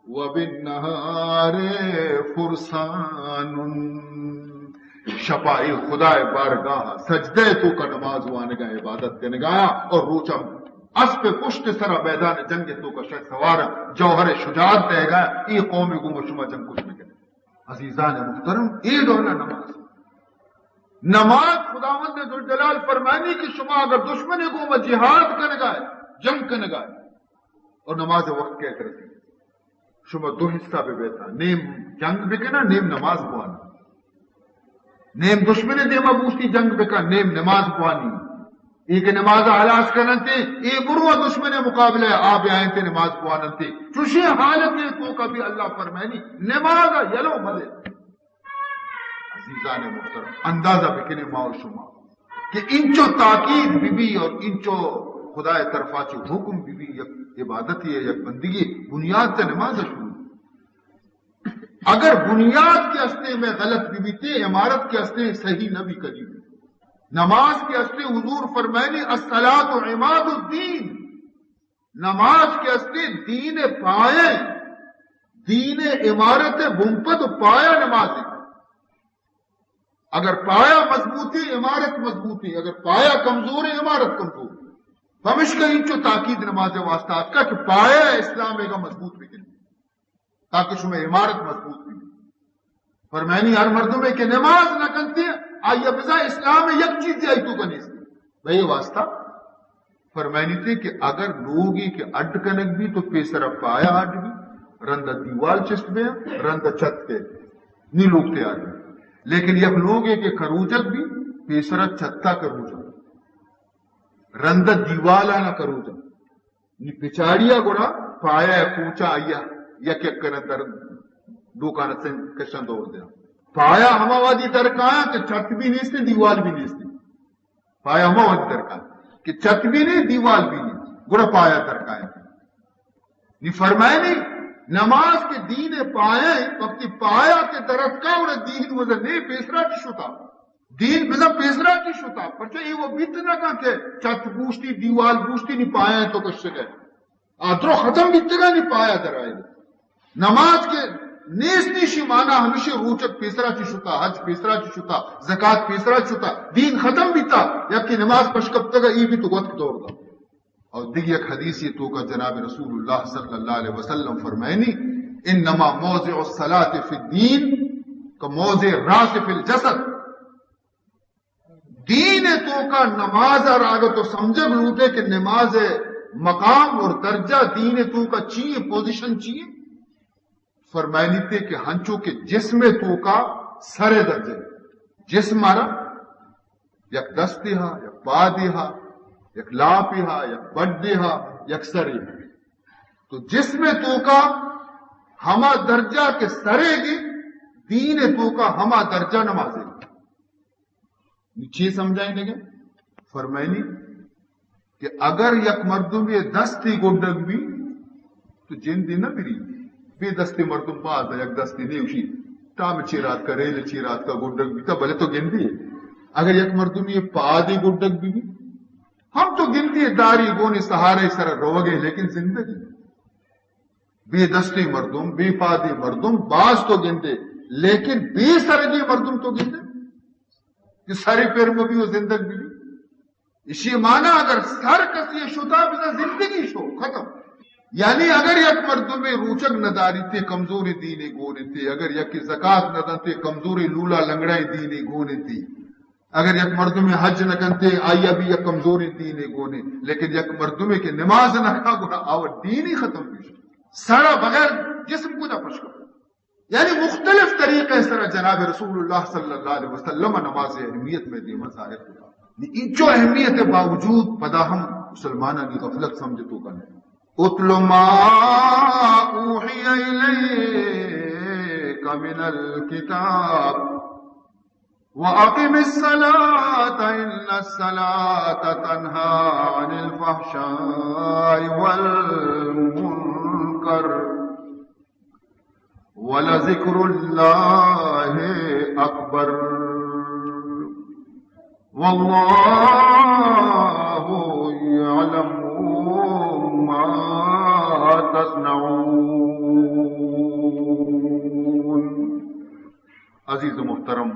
و بالنهار فرسان۔ شپا اے خدائے بارگاہ سجدہ توکا نماز وانگا عبادت کنگا اور روچا اسپ پشت سرا میدان جنگ توکا شہ سوارا جوہر شجاعت دئیگا۔ اے قوم گوما شما جنگ کت نہ کنیں۔ عزیزان محترم، اے ڈولا نماز۔ نماز خداوند ذوالجلال فرمانی کہ شما اگر دشمن گوما جہاد کنگا ہے، جنگ کنگا ہے، اور نماز وقت کئیت رسی، شما دو حصہ بہ بیتا، نیم جنگ بکنا، نیم نماز بوانا۔ نیم دشمن دیما بوشتی جنگ بکن، نیم نماز بوانی۔ اے کہ نماز ہلاس کننتے، اے برو دشمن مقابلہ آ بیاینتے نماز بواننتے۔ چوشیں حالتے توکا بھی اللہ فرمانی، نماز یلو مدے۔ عزیزان محترم، اندازہ بکنیں ما و شما کہ انچو تاکید بی بی اور انچو خدائے طرفا چہ حکم بی بی، یک عبادتی ہے، یک بندگی، بنیاد چہ نماز شروع۔ اگر بنیاد کہ استے میں غلط بی بیتے، عمارت کہ استے صحیح نہ بی کدی۔ نماز کہ استے حضور فرمائنی، الصلاۃ عماد الدین۔ نماز کہ استے دین پایہ، دین عمارت بنپد پایہ نماز ہے۔ اگر پایہ مضبوطی، عمارت مضبوطی، اگر پایہ کمزور ہے، عمارت کمزور۔ پمشکا انچو تاکید نماز واسطہ آتکا کہ پایہ اسلام ایگا مضبوط بکنی، تاکہ شما عمارت مضبوط بی۔ فرمانی ہر مردمے کہ نماز نہ کنتے، آئی بزا اسلام یک چیز آئی توکا نیست۔ بھئی واسطہ فرمائنیتے کہ اگر لوگے کہ اڈ کنگ بی تو پیسرا پایہ اڈ بی، رندا دیوال چست بی، رندا چھت تے نی لوگ تیار بی۔ لیکن یک لوگے کہ کروجگ بی، پیسرا چھتا کروجا، رندا دیوالا نہ کروجا، نی پچاڑیا گڑا پایہ کوچا آئیا یک یک کنا در دوکانا سن کشن دور دیا۔ پایہ ہما وادی درکایا کہ چھت بھی نیستی، دیوال بھی نیستی۔ پایہ ہما وقت درکار کہ چھت بھی نہیں، دیوال بھی نہیں، گڑا پایہ درکار۔ نی فرمائنی نماز کہ دین پایہ، وقتی پایہ کہ درت کا اور دین وزن نہیں پیسرا چی شتا، دین بزن پیسرا چی شتا، پرچہ یہ وہ بیت نہ کن کہ چھت بوشتی، دیوال بوشتی، نی پایہ تو کش سکے۔ آ درو ختم بیتگانی پایا درائے۔ نماز کہ نیستی شی مانا ہمیشہ روچک پیسرا چی شتا، حج پیسرا چی شتا، زکات پیسرا چی شتا، دین ختم بیتا، یا کہ نماز پشکپتگا ای بھی تو وقت دور دا۔ اور دیگه یک حدیثی توکا جناب رسول اللہ صلی اللہ علیہ وسلم فرمائنی، انما موضع الصلاة فی الدین کا موضع الراس فی الجسد۔ دین توکا نماز ء را اگہ تو سمجھگ لوٹے کہ نماز مقام اور درجہ دین توکا چی ہے، پوزیشن چی ہے، فرمائنیتے کہ ہنچو کہ جسم توکا سر درجہ ہے، جسم ء را یک دستے ہا، یک پادے ہا، یک لاپے ہا، یک بڈے ہا، یک سرے ہا۔ تو جسم توکا ہما درجہ کہ سرے گی، دین توکا ہما درجہ نمازے گی۔ نی چی سمجھائیں لگے؟ فرمائنی کہ اگر یک مردم یہ دستی گڈگ بھی تو جندی نہ بری۔ بے دستی مردم باز ہے، یک دستی نہیں اسی۔ ٹام چی رات کا، ریل چی رات کا گڈگ بھی تا بلے تو گندی ہے۔ اگر یک مردم یہ پادی گڈگ بھی، بھی ہم تو گندی ہے، داری گونی سہارے سر روگے، لیکن زندگی بے دستی مردم، بے پادی مردم باز تو گندے، لیکن بے سرگی مردم تو گندے کہ سری پر مبی و زندگ بی۔ اشی مانا اگر سر کسی شتا بزا زندگی شو ختم۔ یعنی اگر یک مردم روچگ نداری تے کمزوری دینی گونے تے، اگر یک زکات ندن تے کمزوری لولا لنگڑائیں دینی گونے تے، اگر یک مردمے حج نہ کنتے، آئی ء بھی یک کمزوریں دینے گونے، لیکن یک مردمے کہ نماز نہ کھا گڑا آور دینی ختم بیش۔ سڑا بغیر جسم کو نہ پشکا۔ یعنی مختلف طریقے سر جناب رسول اللہ صلی اللہ علیہ وسلم نماز اہمیت میں دیما ظاہر ہوا۔ انچو اہمیت باوجود پدا ہم مسلمانانی غفلت سمجھتو کنے۔ اتل ما اوحی الیک من الکتاب۔ وأقم الصلاة إن الصلاة تنهى عن الفحشاء والمنكر۔ أكبر، ولذكر الله أكبر، والله يعلم ما تصنعون. عزیز و محترم،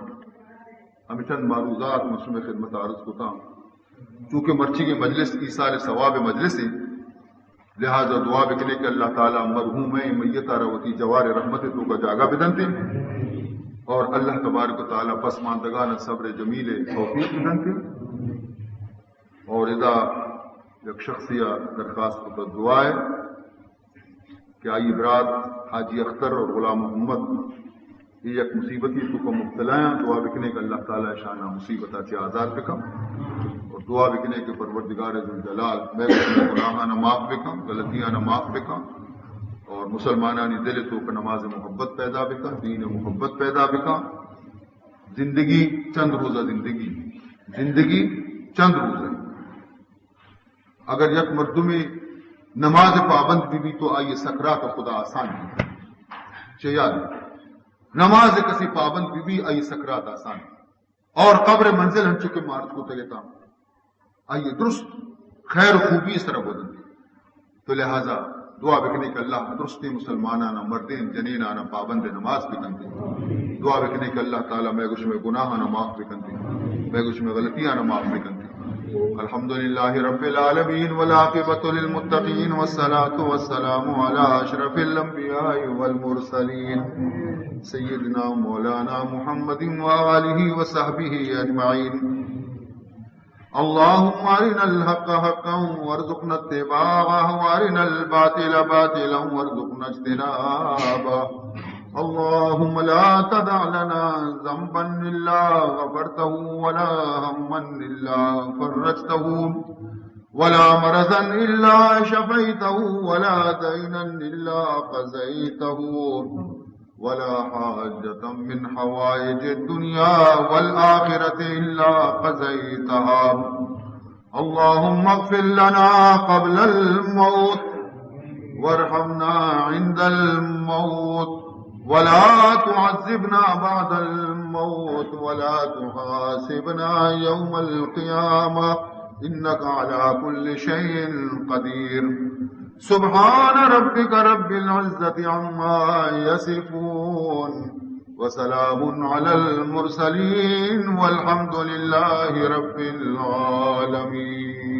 ہمے چند معروضات من شمئے خدمت ءَ عرض کتاں۔ چونکہ مرچیگیں مجلس ایصال ثواب مجلس اِنت، لہذا دعا بکنے کہ اللہ تعالی مرحومیں میت ءَ را وتی جوار رحمت ءِ توکا جاگہ بدنت، اور اللہ تبارک و تعالی پسماندگان صبر جمیل توفیق بدنت۔ اور ادا یک شخصے ءَ درخواست کتگ دعا ءِ کہ آئی برات حاجی اختر اور غلام محمد، اے یک مصیبتے توکا مبتلا اَنت، دعا بکنے کہ اللہ تعالی اشاں مصیبت ءَ چہ آزاد بکن، اور دعا بکنے کہ پروردگار ذوالجلال مئے گناہاں معاف بکن، غلطیاں معاف بکن، اور مسلمانانی دل توکا نماز محبت پیدا بکن، دین محبت پیدا بکن۔ زندگی چند روزہ، زندگی، زندگی چند روزہ۔ اگر یک مردمے نماز پابند بہ بی تو آئی سکرات خدا آسان بی۔ چہ یاد، نماز کسی پابند بہ بی آئی سکرات آسان بی۔ اور قبر منزل ہنچو کہ ما عرض کتگ اتاں، آئی درست خیر و خوبی سر بودنت۔ تو لہذا دعا بکنے کہ اللہ درستیں مسلماناں، مردین جنیناں پابند نماز بکنت۔ دعا بکنے کہ اللہ تعالی مئے گشمے گناہاں معاف بکنت، مئے گشمے غلطیاں معاف بکنت۔ الحمد لله رب العالمين، والعاقبة للمتقين، والصلاة والسلام على أشرف الأنبياء والمرسلين، سيدنا مولانا محمد وآله وصحبه أجمعين. اللهم أرنا الحق حقا وارزقنا اتباعه، وأرنا الباطل باطلا وارزقنا اجتنابه. اللهم لا تدع لنا ذنبا إلا غفرته، ولا هما إلا فرجته، ولا مرضا إلا شفيته، ولا دينا إلا قضيته، ولا حاجة من حوائج الدنيا والآخرة إلا قضيتها. اللهم اغفر لنا قبل الموت، وارحمنا عند الموت، ولا تعذبنا بعد الموت، ولا تحاسبنا يوم القيامة، إنك على كل شيء قدير. سبحان ربك رب العزة عما يصفون، وسلام على المرسلين، والحمد لله رب العالمين.